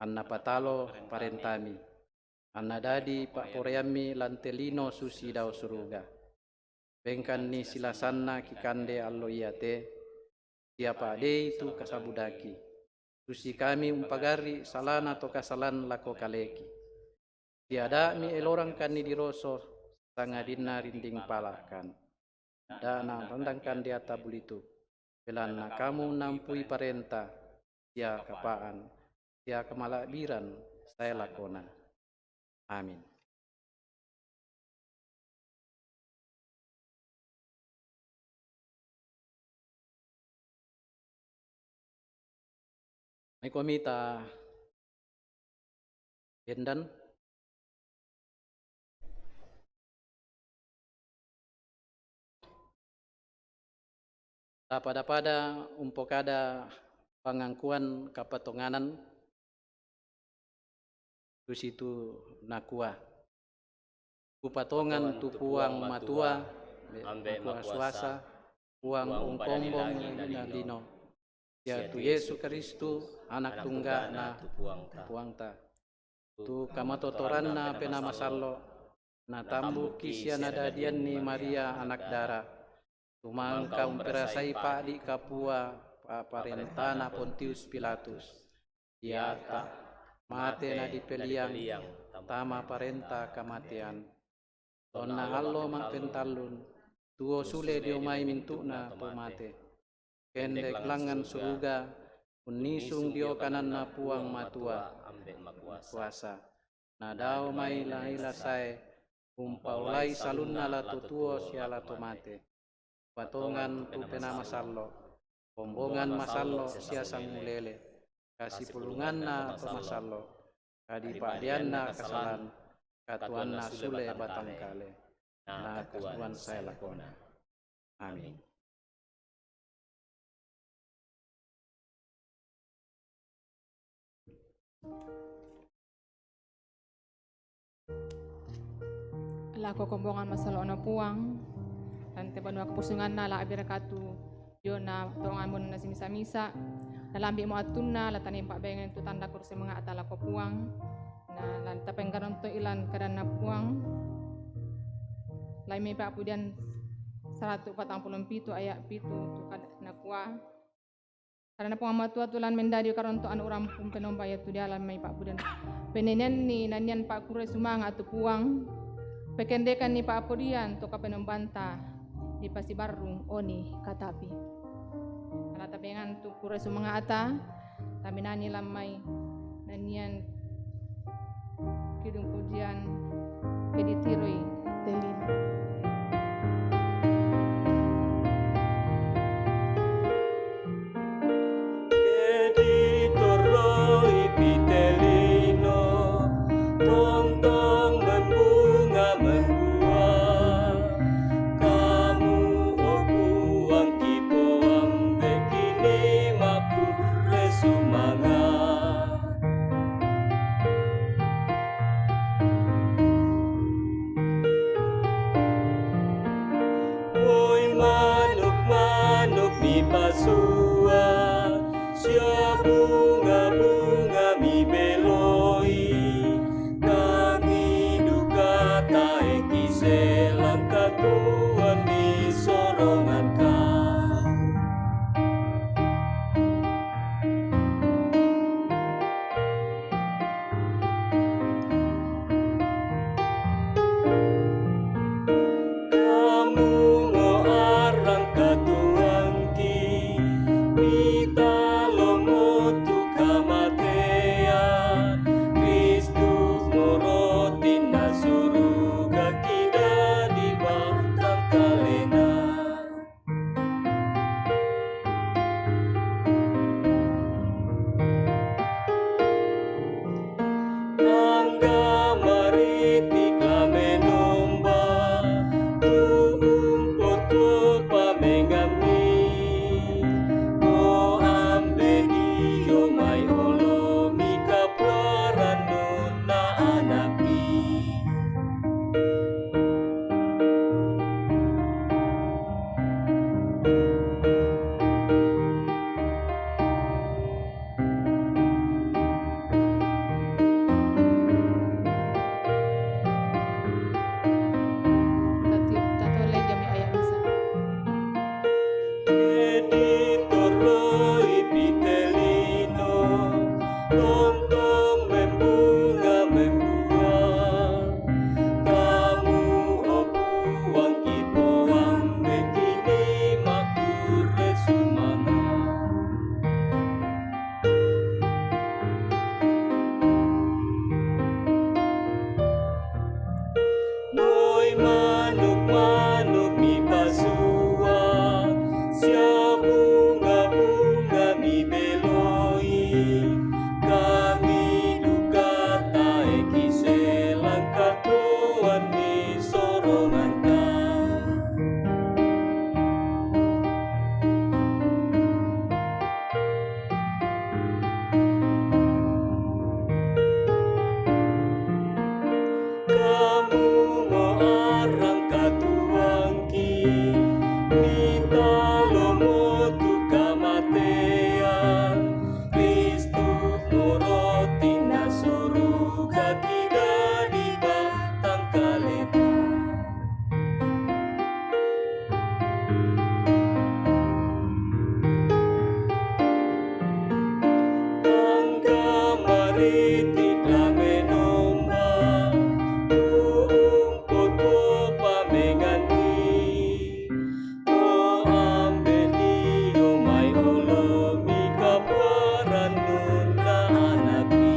anna patalo parentami, anna dadi pa'poraiammi lante lino susi dao suruga. Bengkanni silasanna kikande allo iate, sia pa'dei tu kasabudaki. Susi kami umpagarri salana to kasalan lako kaleki. Sia da'mi elorangkanni diroso, sangadinna rinding palahkan. Da' narandangkan di ata bulitu, belanna kamu nampui parenta, sia kapaan, sia kamala'biran sae lakona. Amin. Maikomi ta bendan. Tapada-pada umpokada pangangkuan kapatonganan, susitu nakua, Kupatongan tu Puang Matua, Ambe' Makuasa, Puang ungkombong lino, sia tu Yesu Karistu, Anak tungga'na Puangta. Tu kamatotoranna Penaa Masallo', natambuki sia nadadianni Maria anak dara, tumangka umperasai pa'di' kapua pa'parentana Pontius Pilatus. Diata, mate nadipeliang, tama parenta kamatean. Tonna allo ma'pentallun, tuo sule dio mai mintu'na to mate. Pendek langngan suruga, unnisung dio kananna Puang Matua, Ambe' Makuasa. Nadao mai laila sae, umpaolai salunna la to tuo sia la to mate. Patongan tu Penaa Masallo', kombongan masallo' sia sangulele, kasipulunganna to masallo', kadipa'deanna kasalan, katuoanna sule batangkale, na katuoan sae lakona. Amin. Lako kombongan masalo'na Puang, lan te banua kapusunganna la abirakatu dio na tongan mo na simisa-misa, na lambi mo attunna, la tane pa'bengan tu tanda kursi manga'ta lako Puang, na lan tapenggaronto ilan kadanna Puang, lai mai pa'pudian saratu patang pulo pitu ayat pitu tu kadanna Puang. Karana Puang Matua tulan mendadi karonto anu uram pun penomba ia tu dialan mai pa'pudian. Penenianni nanian pa'kurre sumanga' tu Puang. Pekendekanni pa'pudian to kapenombanta dipasibarrung oni katapi. Ala tapengan tu kurre sumanga'ta, taminani lammai nanian Kidung pujian ke ditiroi telin. Ke ditoroi pitelino, tongtong membunga membuah. Kamu, oh Puang, kipoang bekini maku resumanga. Moi manuk-manuk mipasua, sia bunga-bunga mibeloi, kami duka tae kiselang katuan di soronganka. Kamu ngo arang katuangki, mitalomo tu kamatean, Kristus ngo rotinna suruga kidadi batang kalena. Angga maritik la menomba, tu'ung potuo pamengammi, o ambe dio mai olo mikapuaran nunna anakmi. Tati-, tatole jami ayat misa. Editoroi pitelino, tongtong membunga membuah. Kamu, oh Puang, kipoang bekini maku resumanga. Moi manuk-manuk mipasua, sia bunga-bunga mibeloi, kami duka tae kiselang katuoan ni soronganka. Kamu ngo arang katuangki, mitalomo tu kamatean, Kristus ngo rotinna suruga kidadi batang kalena. Angga maritik la menomba, tu'ung potuo pamengammi, o ambe dio mai olo mikapuaran nunna anakmi.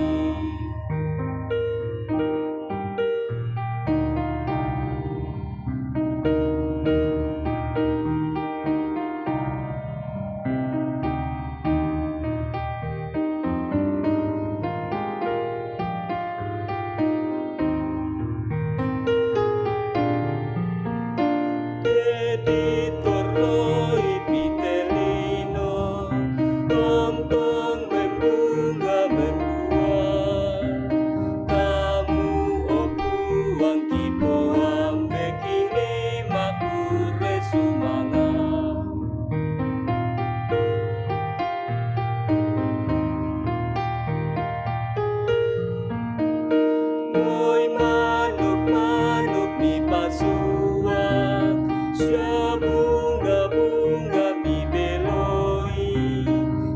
Editoroi pitelino, tongtong membunga membuah. Kamu, oh Puang, kipoang Sia bunga-bunga mi beloi,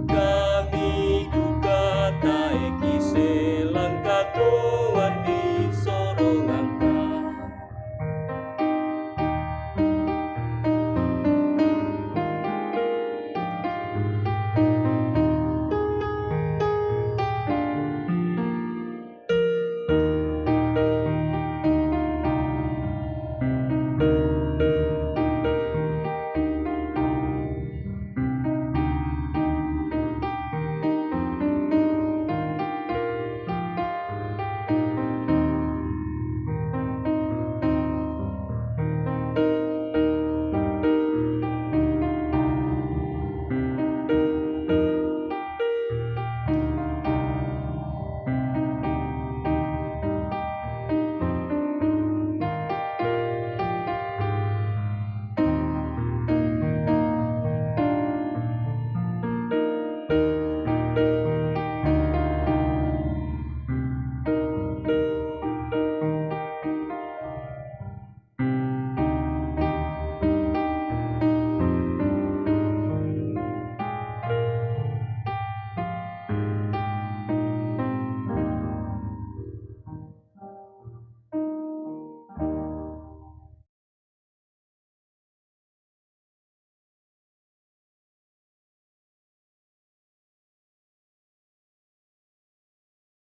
kami duka tae ki selangka toan di soronganta.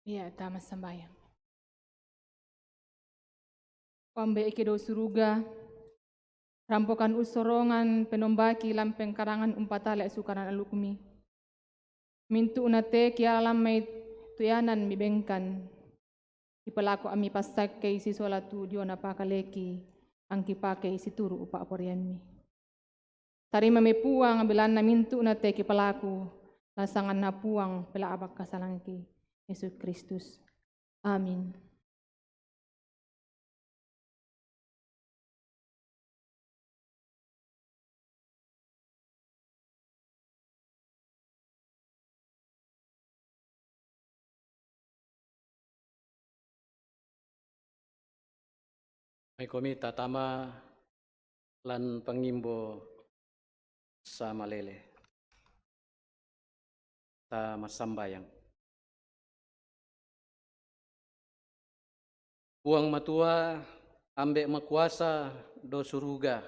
Iya, tama sambayang. Wambe ike do suruga, rampokan usorongan penombaki lampeng karangan umpatale sukaran alukmi. Mintu' na te kialam mai tuyanan mibengkan, kipalako ami passakkei sisola tu diona pakaleki, angkipakei situru' pa'poraiammi. Tarima mai Puang belanna mintu' na te kipalaku, la sanganna Puang pela'bak kasalangki, Yesus Kristus. Amin. Maikomi tatama lan pangimbo samalele. Ta massambayang. Puang Matua, Ambe' makuasa do suruga,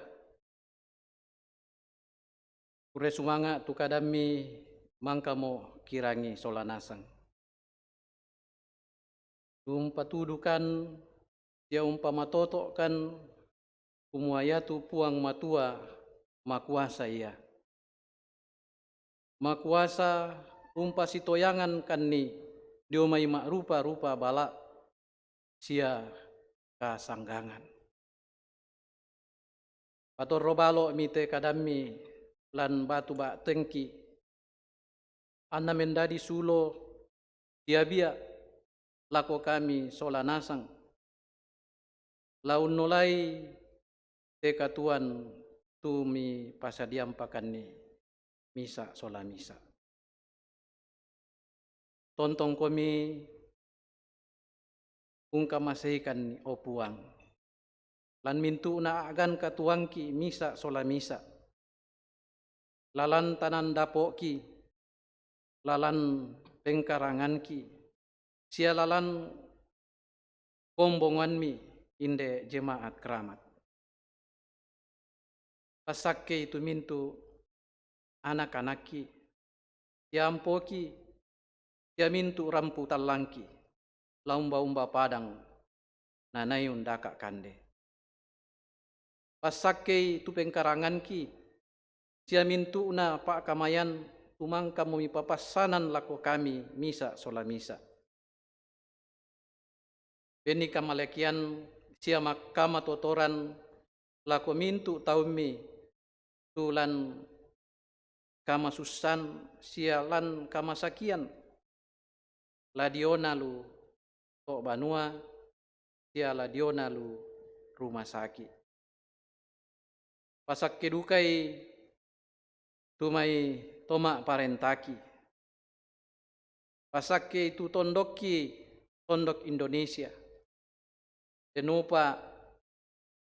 kurre sumanga' tu kadammi mangkamo kirangi sola nasang. Tu umpatudukan sia umpamatoto'kan, kumua iatu Puang Matua makuasa Ia. Makuasa umpasitoyangankanni dio mai ma'rupa-rupa bala' sia kasanggangan. Patorro balo'mi te kadammi lan batu ba'tengki, anna mendadi sulo sia bia' lako kami sola nasang, la unnolai te katuoan tu mipasadiampakanni misa' sola misa'. Tontongkomi ungkamaseikanni, o Puang, lan mintu'na a'gan katuoangki misa' sola misa', lalan tanan dapo'ki, lalan pengkaranganki, sia lalan kombonganmi, inde jemaat keramat. Passakkei tu mintu' anak-anakki, sia ampoki, sia mintu' rampu tallangki, la umba-umba padang nanai undaka' kande. Passakkei tu pengkaranganki, sia mintu'na pa'kamayan tu mangkamo mipapassanan lako kami misa' sola misa'. Benni kamalekean sia makkamatotoran lako mintu' taummi, tu lan kamasussan sia lan kamasakian, la diona lu to' banua sia la diona lu rumah saki'. Pasakke dukai tu mai to ma'parentaki. Pasakkei tu tondokki, tondok Indonesia. Denopa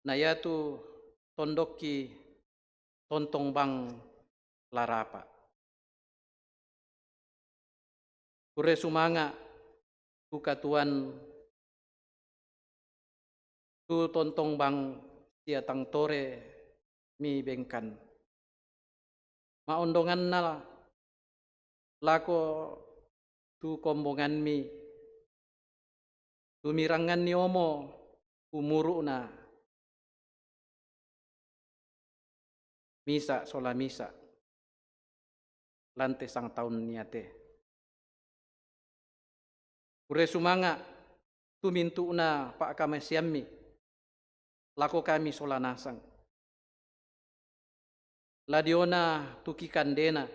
na iatu tondokki tontong bang larapa. Kurre sumanga' tu katuoan tu tontong bang sia tang tore mi bengkan. Ma'ondonganna lako tu kombongammi, tumiranganni omo umuru'na misa' sola misa' lan te sangtaun iate. Kurre sumanga' tu mintu'na pa'kamaseammi lako kami sola nasang. La diona tu kikandena,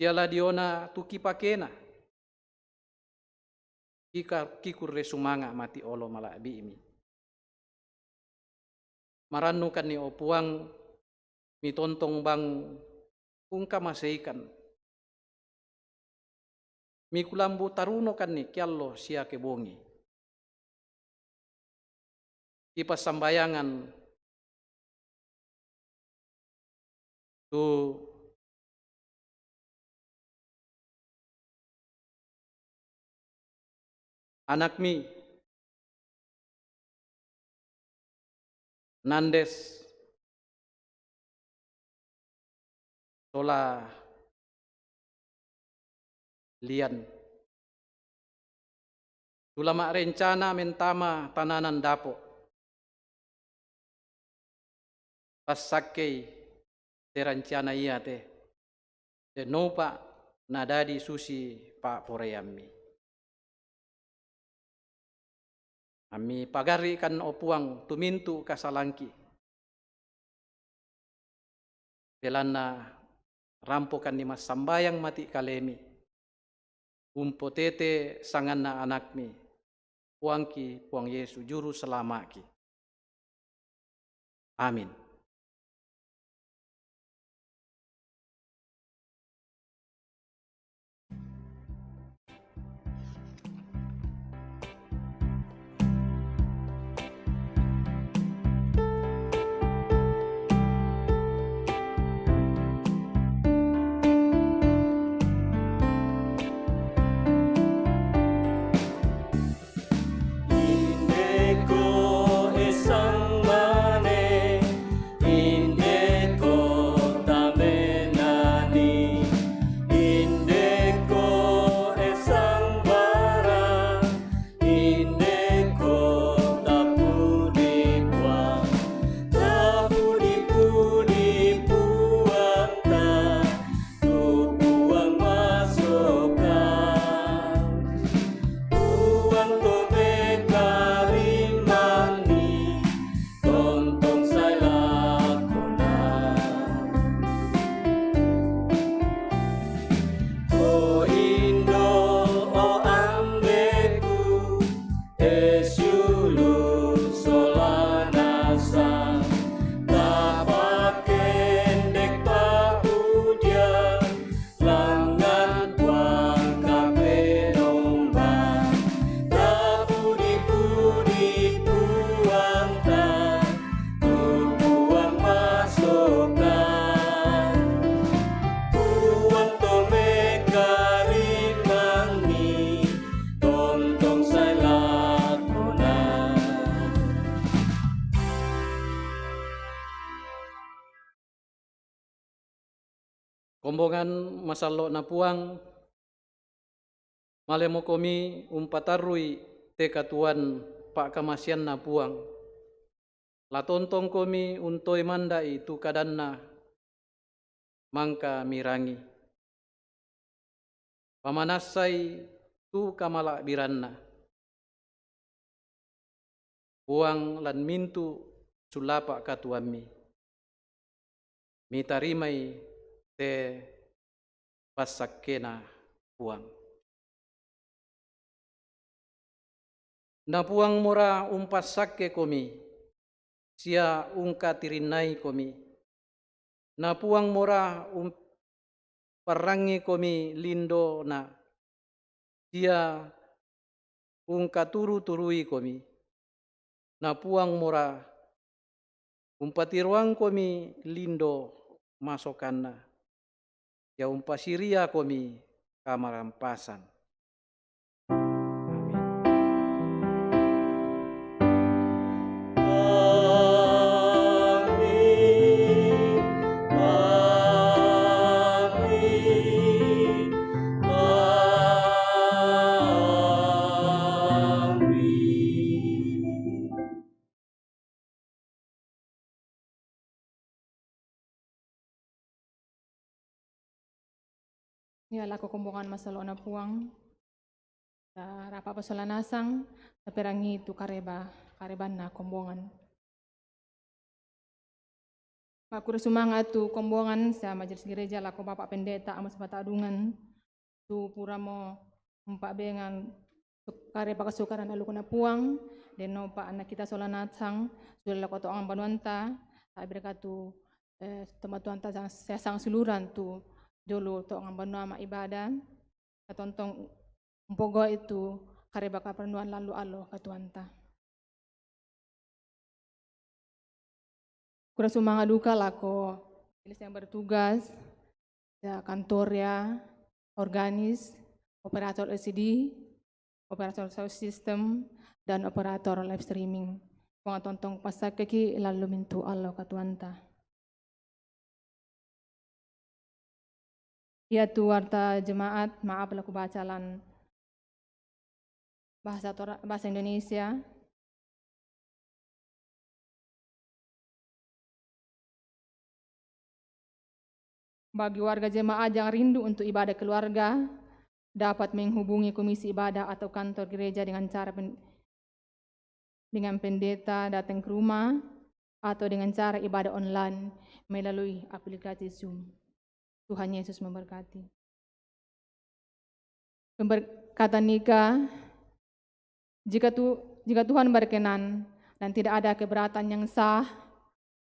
sia la diona tu kipakena, kika-, kikurre sumanga' mati' olo mala'bi'mi. Marannukanni, o Puang, mitontong bang ungkamaseikan. Mikulambu tarunokanni kiallo sia kebongi. Kipassambayangan tu anakmi Nandes sola Lian. Tu la ma'rencana mentama tananan dapo'. Passakkei te rencana iate, te noupa' nadadi susi pa'poraiammi. Ammi pagarri'kan, o Puang, tu mintu' kasalangki. Belanna rampokanni massambayang mati' kalemi, umpotete sanganna anakmi, Puangki, Puang Yesu, Juru Selama'ki. Amin. Indeko esang mane, indeko tamenani, indeko esang bara, indeko tapudi Puang, tapudi-pudi Puangta, tu Puang masoka. Puang to mekarimanni, tontong sai lakona. O indo, o ambeku, e siulu sola nasang, tapakendek papujian, langngan Puang kapenomba, tapudi-pudi Puangta, tu Puang masoka. Puang to mekarimanni, tontong sai lakona. Kombongan masallo'na Puang, malemokomi umpatarru'i te katuoan pa'kamaseanna Puang. La tontongkomi untoi manda'i tu kadanna mangka mirangi. Pamanassai tu kamala'biranna Puang lan mintu' sullapa' katuoammi. Mitarimai te passakkena Puang. Na Puang mora umpassakkekomi, sia ungkatirinnaikomi. Na Puang mora umparrangikomi lindona, sia ungkaturu-turuikomi. Na Puang mora Umpatiroangkomi lindo masokanna, ya umpasiriakomi kamarampasan. Amin. Amin. Amin. Ya, lako kombongan masalona Puang. Ta rapa pasola nasang, taperangi tu kareba, karebanna kombongan. Makure sumanga tu kombongan sa majelis gereja lako Bapak Pendeta Amos Patadungan, tu puramo umpabengan kare pakasukaran alukuna Puang, denopa anna kita sola nasang, sule lako toangan banuanta, tabe ka tu, eh, tomatuanta sang, sesang suluran tu jolo toangan banua ma ibadah, katontong umpogo itu kareba kapernuan lalu alo katuanta. Kura sumanga duka lako jenis yang bertugas, ya, kantor ya, organis, operator L C D, operator sound system, dan operator live streaming. Wang tontong pasak keki lalu mintu alo katuanta. Ya tu warta jemaat, maaf laku baca lan bahasa Tora-, bahasa Indonesia. Bagi warga jemaat yang rindu untuk ibadah keluarga, dapat menghubungi komisi ibadah atau kantor gereja dengan cara pen-, dengan pendeta datang ke rumah atau dengan cara ibadah online melalui aplikasi Zoom. Tuhan Yesus memberkati. Pemberkatan nikah, jika tu-, jika Tuhan berkenan dan tidak ada keberatan yang sah,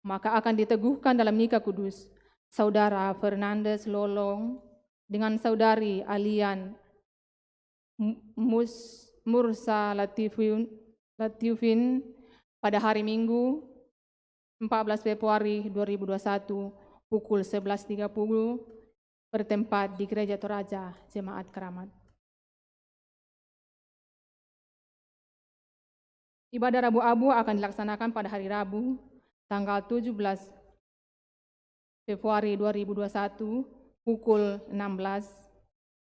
maka akan diteguhkan dalam nikah kudus Saudara Fernandes Lolong dengan Saudari Alian M-, Mus-, Mursa Latifin, Latifin pada hari Minggu, empat belas Februari dua ribu dua puluh satu, pukul sebelas tiga puluh, bertempat di Gereja Toraja Jemaat Keramat. Ibadah Rabu Abu akan dilaksanakan pada hari Rabu, tanggal tujuh belas Februari dua ribu dua puluh satu, pukul enam belas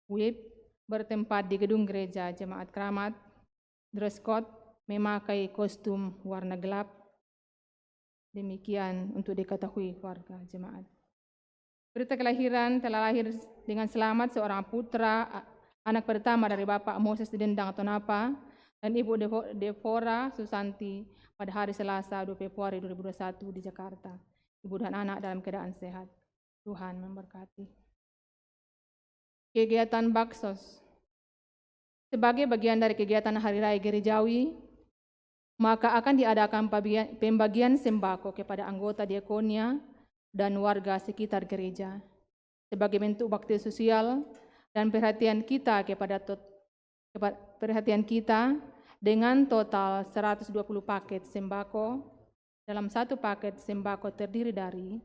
W I B, bertempat di Gedung Gereja Jemaat Keramat. Dress code memakai kostum warna gelap. Demikian untuk diketahui warga jemaat. Berita kelahiran: telah lahir dengan selamat seorang putra, a-, anak pertama dari Bapak Moses Dendang Tonapa dan Ibu Devo-, Devora Susanti pada hari Selasa, dua Februari dua ribu dua puluh satu, di Jakarta. Ibu dan anak dalam keadaan sehat. Tuhan memberkati. Kegiatan baksos. Sebagai bagian dari kegiatan Hari Raya Gerejawi, maka akan diadakan pabia-, pembagian sembako kepada anggota diakonia dan warga sekitar gereja, sebagai bentuk bakti sosial dan perhatian kita kepada tot-, kepa-, perhatian kita, dengan total seratus dua puluh paket sembako. Dalam satu paket sembako terdiri dari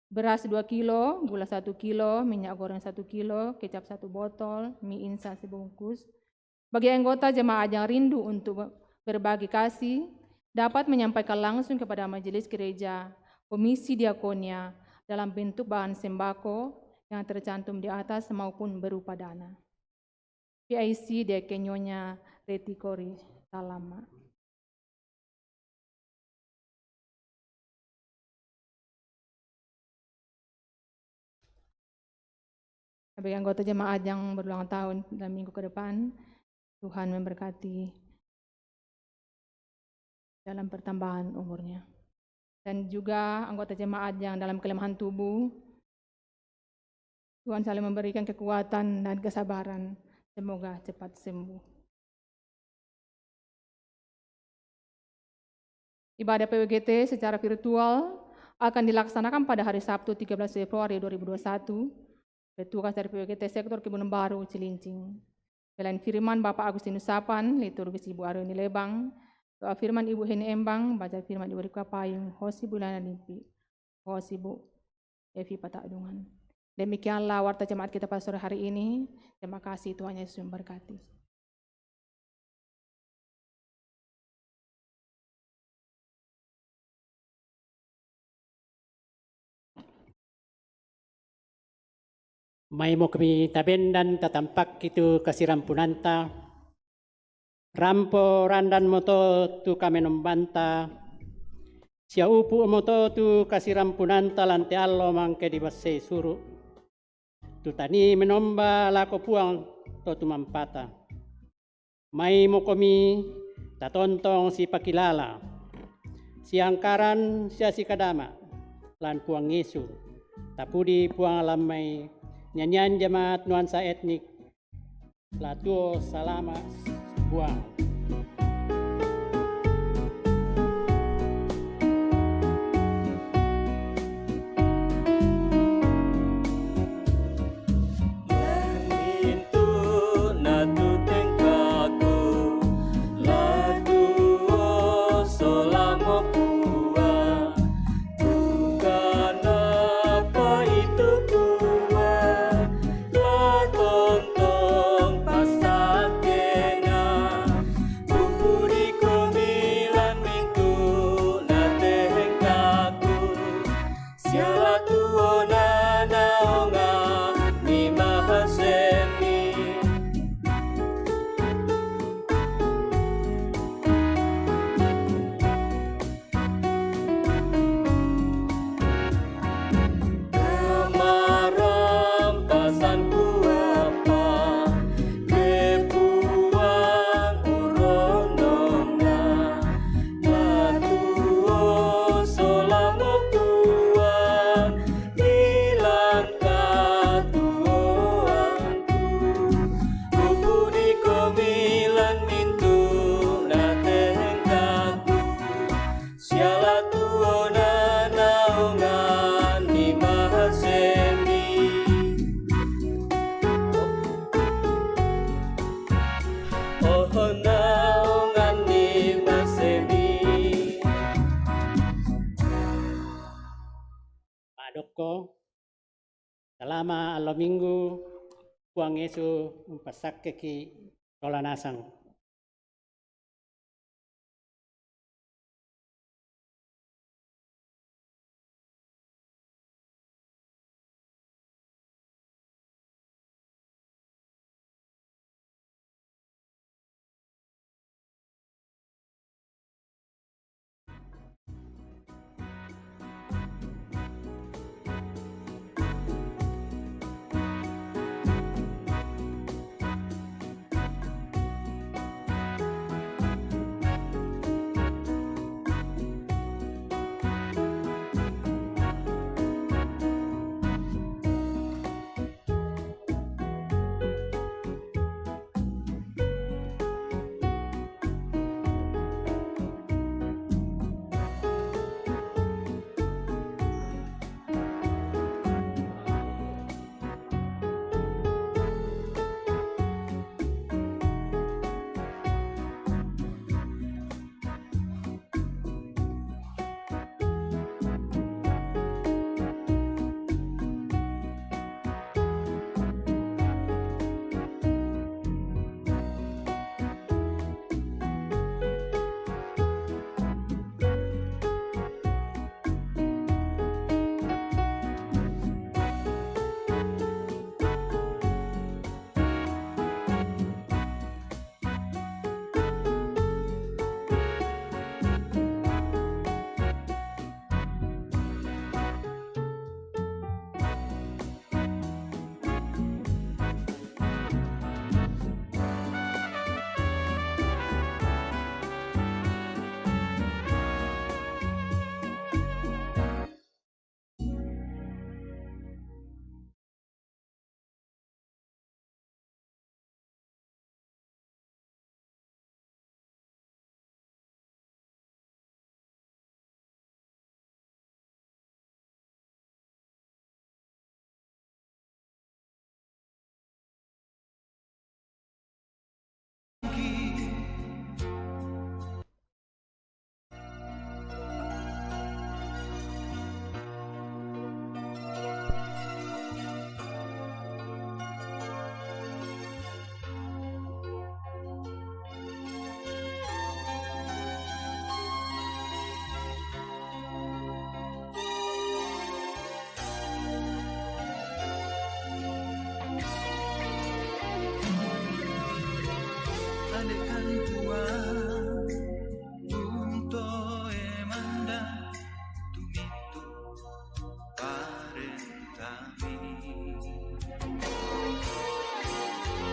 beras dua kilo, gula satu kilo, minyak goreng satu kilo, kecap satu botol, mie instan sebungkus. Bagi anggota jemaat yang rindu untuk be-, berbagi kasih, dapat menyampaikan langsung kepada majelis gereja, komisi diakonia, dalam bentuk bahan sembako yang tercantum di atas maupun berupa dana. P I C diakonia Retikori Talama. Bagi anggota jemaat yang berulang tahun dalam minggu ke depan, Tuhan memberkati dalam pertambahan umurnya. Dan juga anggota jemaat yang dalam kelemahan tubuh, Tuhan selalu memberikan kekuatan dan kesabaran. Semoga cepat sembuh. Ibadah P W G T secara virtual akan dilaksanakan pada hari Sabtu, tiga belas Februari dua ribu dua puluh satu. Petugas dari P W G T Sektor Kebun Baru, Cilincing. Pelayan firman Bapak Agustinus Sapan, liturgis Ibu Aruni Lebang, Doa firman Ibu Heni Embang, baca firman Ibu Rika Payung, ho si Bu Lana Limpi, ho si Bu Evi Patadungan. Demikianlah warta jemaat kita pada sore hari ini. Terima kasih, Tuhan Yesus memberkati. Maimo kami tabendan tatampak itu kasirampunanta, rampo randan moto tu kamenombanta, sia upu moto tu kasirampunanta lan te allo mangke dibassei suru, tu tani menomba lako Puang to tumampata. Maimokomi tatontong sipakilala, siangkaran sia sikadama lan Puang Yesu. Tapudi Puang lammai nyanyian jemaat nuansa etnik, La tuo salama Puang. Mintu na tu tengkaku, la tuo salama Puang. Bukan apa itu Puang, la tontong pasakena. Upu dikomi lan mintu na tengkaku, sia la tuo na naongan ni mahasemmi. Kemarampasan kuapa, kepuang uronona, la tuo salama Puang, ilang katuoanku. Upu dikomi lan mintu na tengkaku, sia la tuo na naongan ni mahasemmi. Oh, naongan ni mahasemmi. Padokko, salama allo Minggu, Puang Yesu umpassakkeki sola nasang.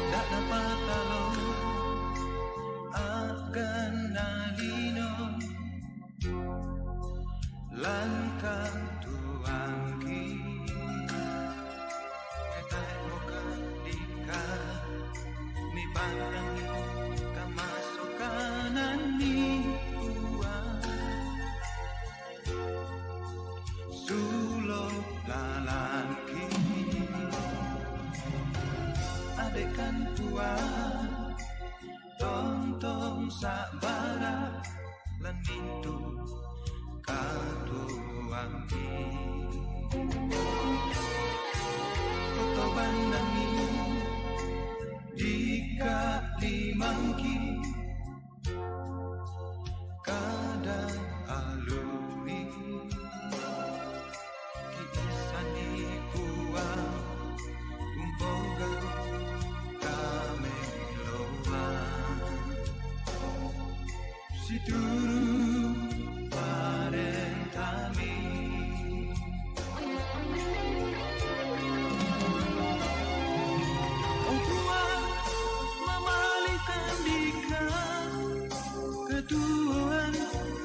Dak dapat talo agan nalino langkah tuangki. Etai moka dika mi pandangi kamasokanan ni uang. Sulo lalangki adekan puang, tontong sabara lan mintu katuangki. Koto bandangi dika limangki kada alumi. Kiisani kuang umpoga kameloan. Situru parentami. O kuang mamalihkan dika katuoan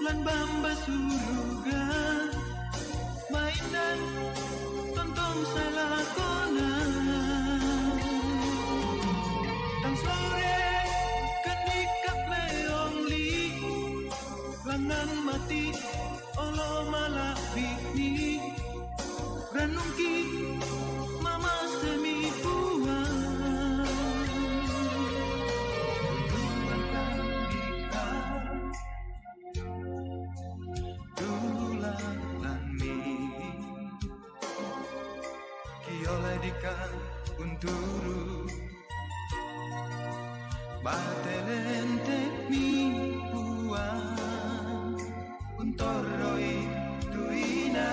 lan bamba suruga. Mainan tontong salakona. Tang sore kan dika meong li langan mati olo malapik ni ranungki mamasemi puang. Tulang kan dika tulang nani kiolai dika unturu batelente mi puang untoroi tuina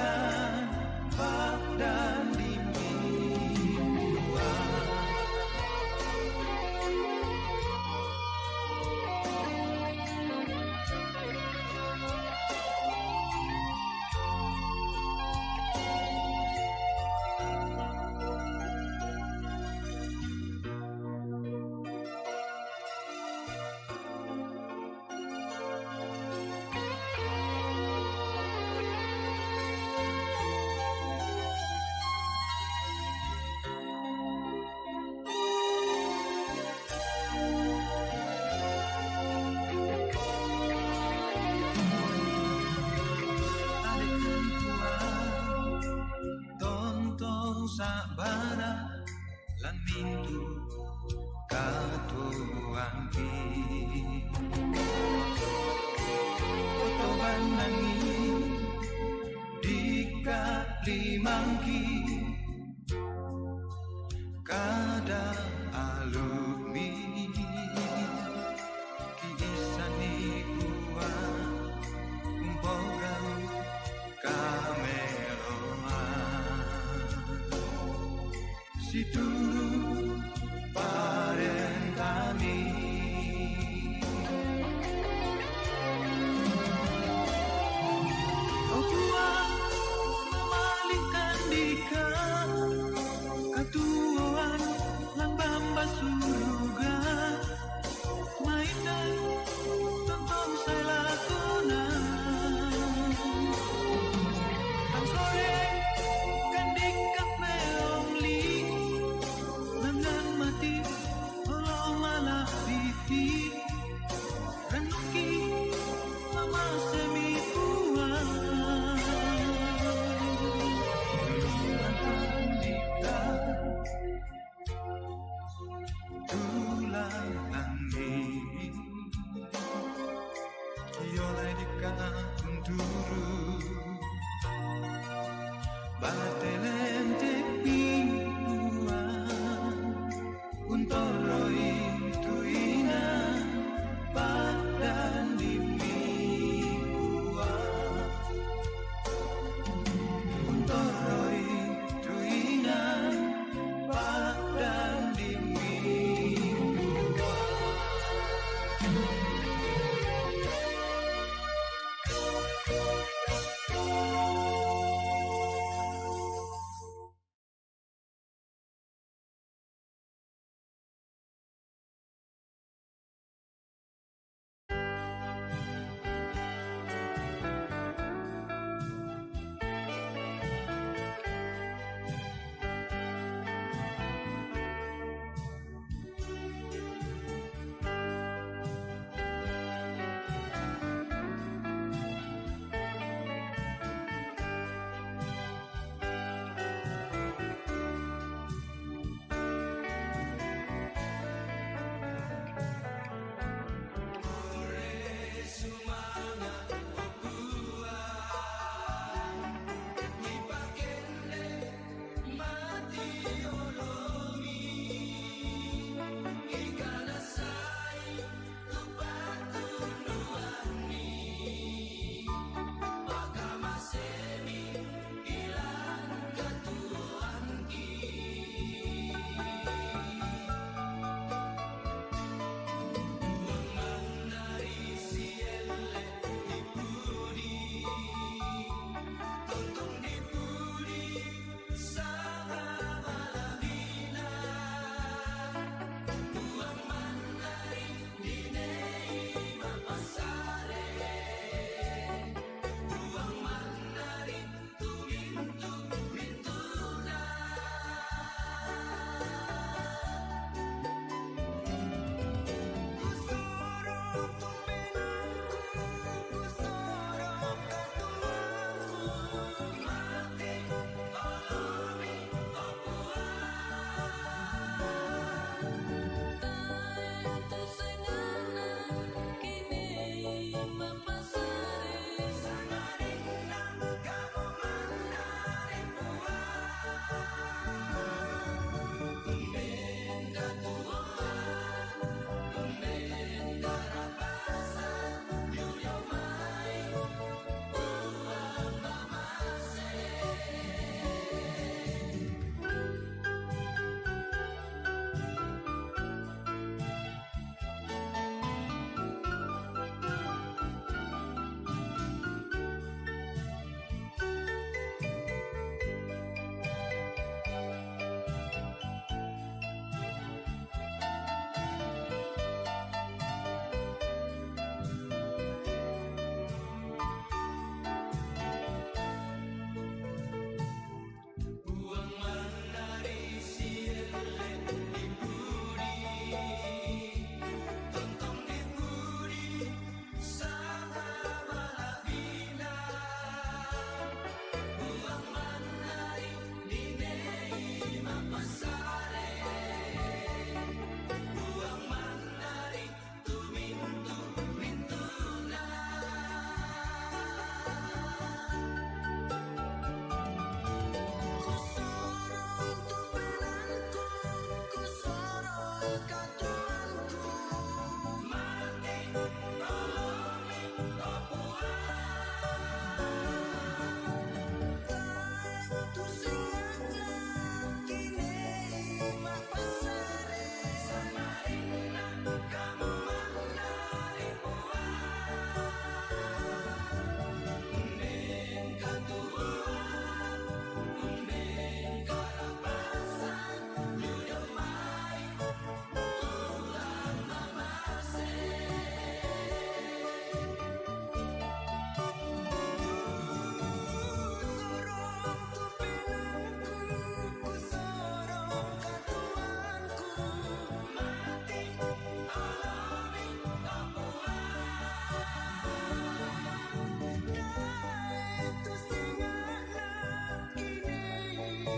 badan di mi puang. Tontong sabara lan mintu katuangki. Koto bandangi dika limangki kada alumi. Kiisani kuang umpoga kameloan. Situru parentami. O kuang mamalihkan dika katuoan lan bamba suruga. Mainan tontong salakona. Tang sore kan dika meong li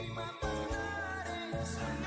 Prima passare, sono